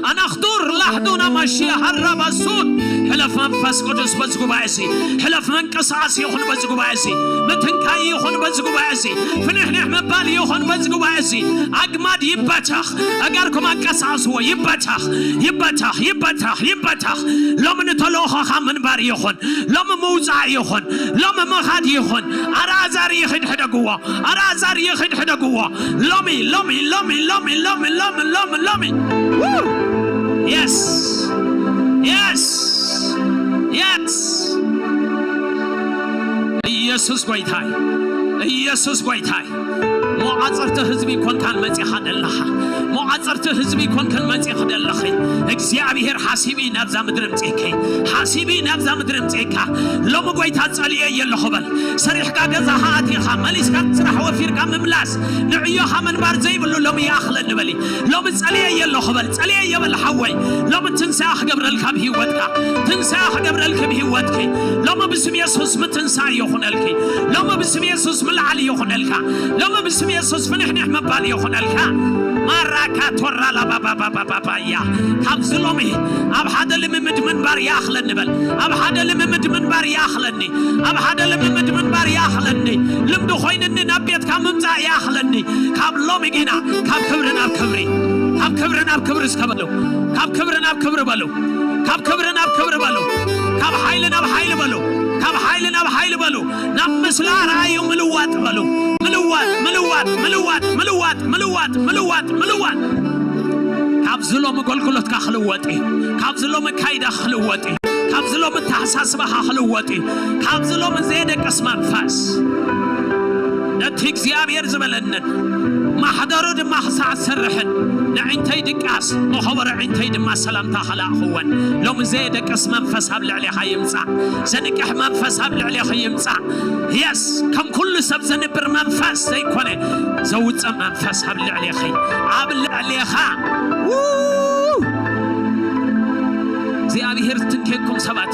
ኣናኽዱር ላሕዱና ማሽያ ሃራ ባሱን። ሕለፍ መንፈስ ቅዱስ በዚ ጉባኤ እዚ። ሕለፍ መንቀሳቐሲ ይኹን በዚ ጉባኤ እዚ። ምትንካይ ይኹን በዚ ጉባኤ እዚ። ፍንሕንሕ ምባል ይኹን በዚ ጉባኤ እዚ። ኣግማድ ይበተኽ። ኣጋርኩም ኣቀሳቕስዎ። ይበተኽ፣ ይበተኽ፣ ይበተኽ፣ ይበተኽ። ሎሚ ንተልእኾኻ ምንባር ይኹን። ሎሚ ምውጻእ ይኹን። ሎሚ ምኻድ ይኹን። ኣልዓዛር ይኺድ ሕደግዎ። ኣልዓዛር ይኺድ ሕደግዎ። ሎሚ፣ ሎሚ፣ ሎሚ፣ ሎሚ፣ ሎሚ፣ ሎሚ፣ ሎሚ፣ ሎሚ። ው! የስ! የስ! የስ! ኢየሱስ ጎይታይ፣ ኢየሱስ ጎይታይ። መቋጽርቲ ህዝቢ ኮንካን መጺኻ ደለኻ። መቋጽርቲ ህዝቢ ኮንክን መጺኺ ደለኺ። እግዚኣብሔር ሓሲቡ እዩ ናብዛ ምድሪ ምጺእኪ። ሓሲቡ እዩ ናብዛ ምድሪ ምጺእካ። ሎሚ ጎይታ ጸልየ እየ ኣለኹ በል። ሰሪሕካ ገዛኻ ኣቲኻ፣ መሊስካ ስራሕ ወፊርካ ምምላስ፣ ንዕዮኻ ምንባር ዘይብሉ ሎሚ ይኣኽለኒ በሊ። ሎሚ ጸልየ እየ ኣለኹ በል። ጸልየ እየ በል ሓወይ። ሎሚ ትንሳኤ ክገብረልካ ብህይወትካ። ትንሳኤ ክገብረልኪ ብህይወትኪ። ሎሚ ብስም የሱስ ምትንሳእ ይኹነልኪ። ሎሚ ብስም የሱስ ምልዓል ይኹነልካ። ሎሚ ብስም የሱስ ፍንሕንሕ ምባል ይኹነልካ። ማራካ ቶራ ላባባባባባያ። ካብዚ ሎሚ ኣብ ሓደ ልምምድ ምንባር ይኣኽለኒ በል። ኣብ ሓደ ልምምድ ምንባር ይኣኽለኒ። ኣብ ሓደ ልምምድ ምንባር ይኣኽለኒ። ልምዲ ኮይንኒ ናብ ቤትካ ምምጻእ ይኣኽለኒ። ካብ ሎሚ ጊና ካብ ክብሪ ናብ ክብሪ፣ ካብ ክብሪ ናብ ክብሪ እስከ በሉ። ካብ ክብሪ ናብ ክብሪ በሉ። ካብ ክብሪ ናብ ክብሪ በሉ። ካብ ሓይሊ ናብ ሓይሊ በሉ። ካብ ሓይሊ ናብ ሓይሊ በሉ። ናብ ምስላ ራእዩ ምልዋጥ በሉ። ምልዋጥ፣ ምልዋጥ፣ ምልዋጥ፣ ምልዋጥ፣ ምልዋጥ፣ ምልዋጥ፣ ምልዋጥ። ካብዚ ሎሚ ኣገልግሎትካ ክልወጥ እዩ። ካብዚ ሎሚ ካይዳ ክልወጥ እዩ። ካብዚ ሎሚ ኣተሓሳስባኻ ክልወጥ እዩ። ካብዚ ሎሚ ዘየደቅስ መንፈስ ነቲ እግዚኣብሔር ዝበለንን ማሕደሩ ድማ ክሳዕ ዝሰርሕን ንዒንተይ ድቃስ ንኸበሮ ዒንተይ ድማ ሰላምታ ከላእኽወን። ሎሚ ዘየደቅስ መንፈስ ኣብ ልዕሌኻ ይምጻእ። ዘንቅሕ መንፈስ ኣብ ልዕሌኺ ይምጻእ። የስ፣ ከም ኩሉ ሰብ ዘንብር መንፈስ ዘይኮነ፣ ዘውጽእ መንፈስ ኣብ ልዕሌኺ፣ ኣብ ልዕሌኻ። ው! እግዚኣብሔር ትንኬኩም ሰባት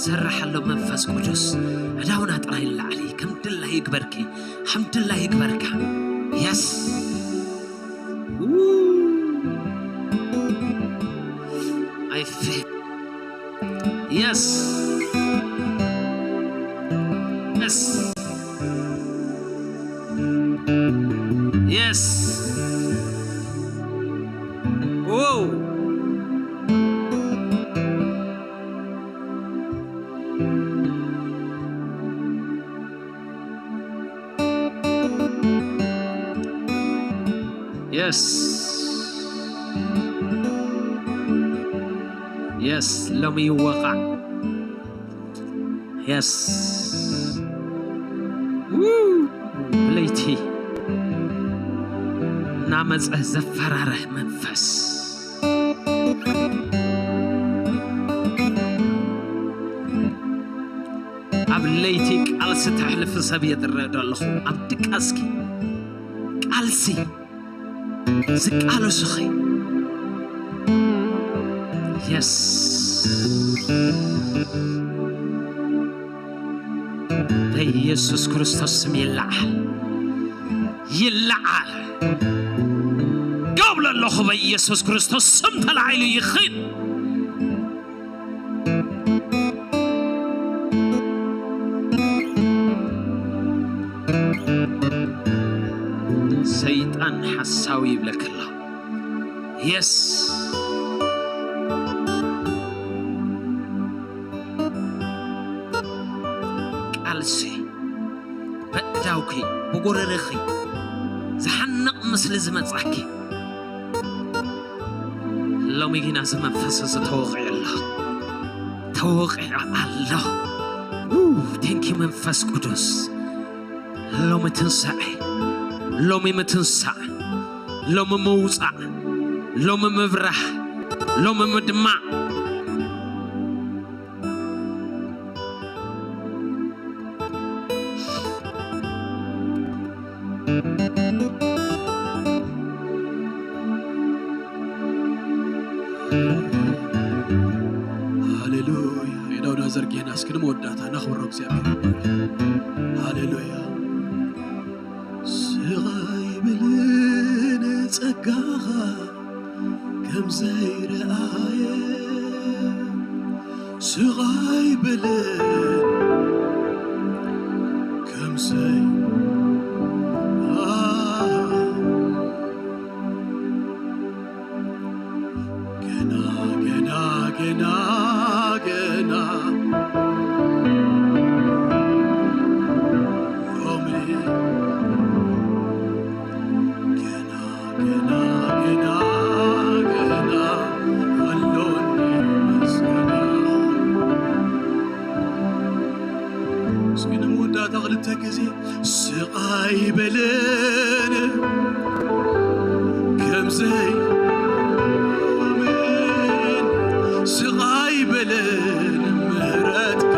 ዝሰርሕ ኣሎ መንፈስ ቅዱስ። ኣእዳውና ጥራይ ንላዕሊ፣ ከም ድላይ ይግበርኪ፣ ከም ድላይ ይግበርካ። የስ። I feel. Yes. Yes. Yes. Whoa. Yes. Yes. ሎሚ ይወቓዕ። Yes. Woo. ብለይቲ እናመፀ ዘፈራርህ መንፈስ። ኣብ ለይቲ ቃልሲ ተሕልፊ ሰብ እየ ዝረአ ዘለኹ። ኣብ ድቃስኪ ቃልሲ ዝቃለሱኺ። የስ። በኢየሱስ ክርስቶስ ስም ይለዓል። ይለዓል። ገብሎ ኣለኹ በኢየሱስ ክርስቶስ ስም ተላዒሉ ይኺድ። ሰይጣን ሓሳዊ ይብለካ ኣሎ። የስ። ቃልሲ በእዳውኪ ብጎረርኺ ዝሓንቕ ምስሊ ዝመጻኪ ሎሚ ግና እዚ መንፈስ እዚ ተወቒዑ ኣሎ። ተወቒዑ ኣሎ። ው፣ ቴንኪ መንፈስ ቅዱስ። ሎሚ ትንሳኤ፣ ሎሚ ምትንሳእ፣ ሎሚ ምውጻእ፣ ሎሚ ምብራህ፣ ሎሚ ምድማዕ። ሃሌሉያ። ኢዳውና ዘርጊሕና እስኪ ንመወዳእታ ነኽብሮ እግዚኣብሔር። ሃሌሉያ። ስቕ ኣይብልን ጸጋኻ ከም ዘይረኣየ፣ ስቕ ኣይብልን ከም ዘይ-፣ ገና፣ ገና፣ ገና፣ ገና ሎሚ፣ ገና፣ ገና፣ ገና፣ ገና ኣሎኒ ምስጋና። እስኪ ንመወዳእታ ክልተ ግዜ ስቕ ኣይበልን ከምዘይ፣ ኣሜን። ስቕ ኣይበልን ምሕረትካ።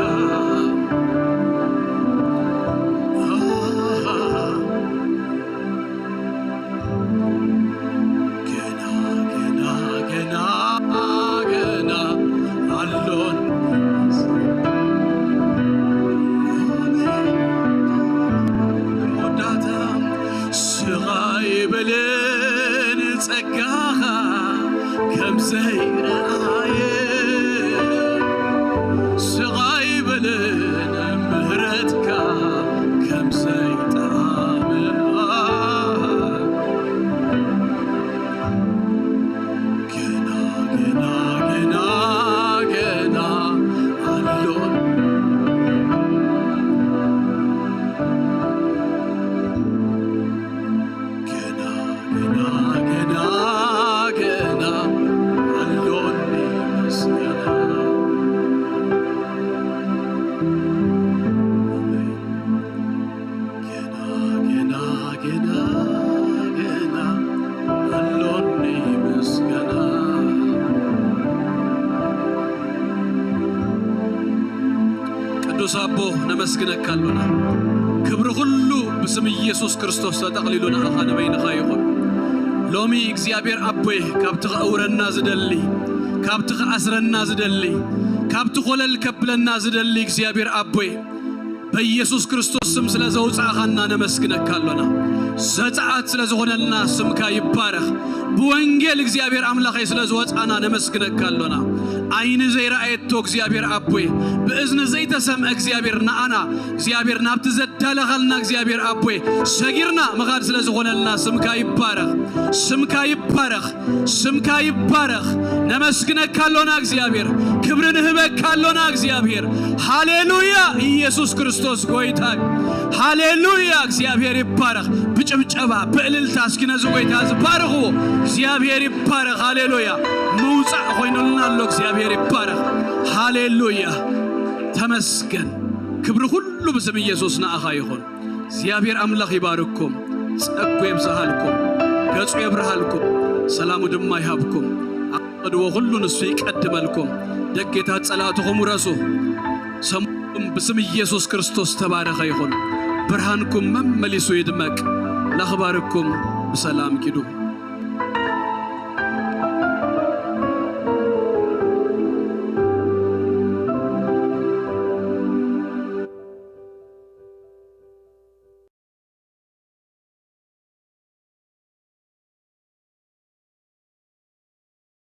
ገና፣ ገና፣ ገና፣ ገና ኣሎን። መወዳእታ ስቕ ኣይበልን ጸጋኻ ከም ዘይረኣየ፣ ስቕ ኣይበልን ምሕረትካ ከም ዘይጠዓመ። ገና፣ ገና፣ ገና፣ ገና ኣሎ። ገና፣ ገና፣ ገና፣ ገና ኣሎኒ ምስጋና። ኣሜን። ገና፣ ገና፣ ገና፣ ገና ኣሎኒ ምስጋና። ቅዱስ ኣቦ፣ ነመስግነካ ኣሎና። ክብሪ ኩሉ ብስም ኢየሱስ ክርስቶስ ተጠቕሊሉ ንኣኻ ንበይንኻ ይኹን። ሎሚ እግዚኣብሔር ኣቦይ፣ ካብቲ ከእውረና ዝደሊ፣ ካብቲ ክኣስረና ዝደሊ፣ ካብቲ ኮለል ከብለና ዝደሊ እግዚኣብሔር ኣቦይ፣ በኢየሱስ ክርስቶስ ስም ስለ ዘውጻእኻና ነመስግነካ ኣሎና። ዘጸኣት ስለ ዝኾነልና ስምካ ይባረኽ። ብወንጌል እግዚኣብሔር ኣምላኸይ ስለ ዝወጻና ነመስግነካ ኣሎና። ዓይኒ ዘይረኣየቶ እግዚኣብሔር ኣቦይ፣ ብእዝኒ ዘይተሰምዐ እግዚኣብሔር ንኣና እግዚኣብሔር ናብቲ ዘዳለኻልና እግዚኣብሔር ኣቦይ ሰጊርና ምኻድ ስለ ዝኾነልና ስምካ ይባረኽ። ስምካ ይባረኽ። ስምካ ይባረኽ። ነመስግነካ ኣሎና እግዚኣብሔር፣ ክብሪ ንህበካ ኣሎና እግዚኣብሔር። ሃሌሉያ! ኢየሱስ ክርስቶስ ጎይታ እዩ። ሃሌሉያ! እግዚኣብሔር ይባረኽ። ብጭብጨባ ብእልልታ እስኪ ነዚ ጎይታ ዝባርኽዎ። እግዚኣብሔር ይባረኽ። ሃሌሉያ! ምውጻእ ኮይኑልና ኣሎ። እግዚኣብሔር ይባረኽ። ሃሌሉያ! ተመስገን። ክብሪ ኩሉ ብስም ኢየሱስ ንኣኻ ይኹን። እግዚኣብሔር ኣምላኽ ይባርኩም፣ ጸጉ የብዝሃልኩም፣ ገጹ የብርሃልኩም፣ ሰላሙ ድማ ይሃብኩም። ኣብ ትኸድዎ ኩሉ ንሱ ይቀድመልኩም። ደጌታት ጸላእትኹም ውረሱ። ሰሙንኩም ብስም ኢየሱስ ክርስቶስ ተባረኸ ይኹን። ብርሃንኩም መመሊሱ ይድመቅ። ላኽባርኩም ብሰላም ኪዱ።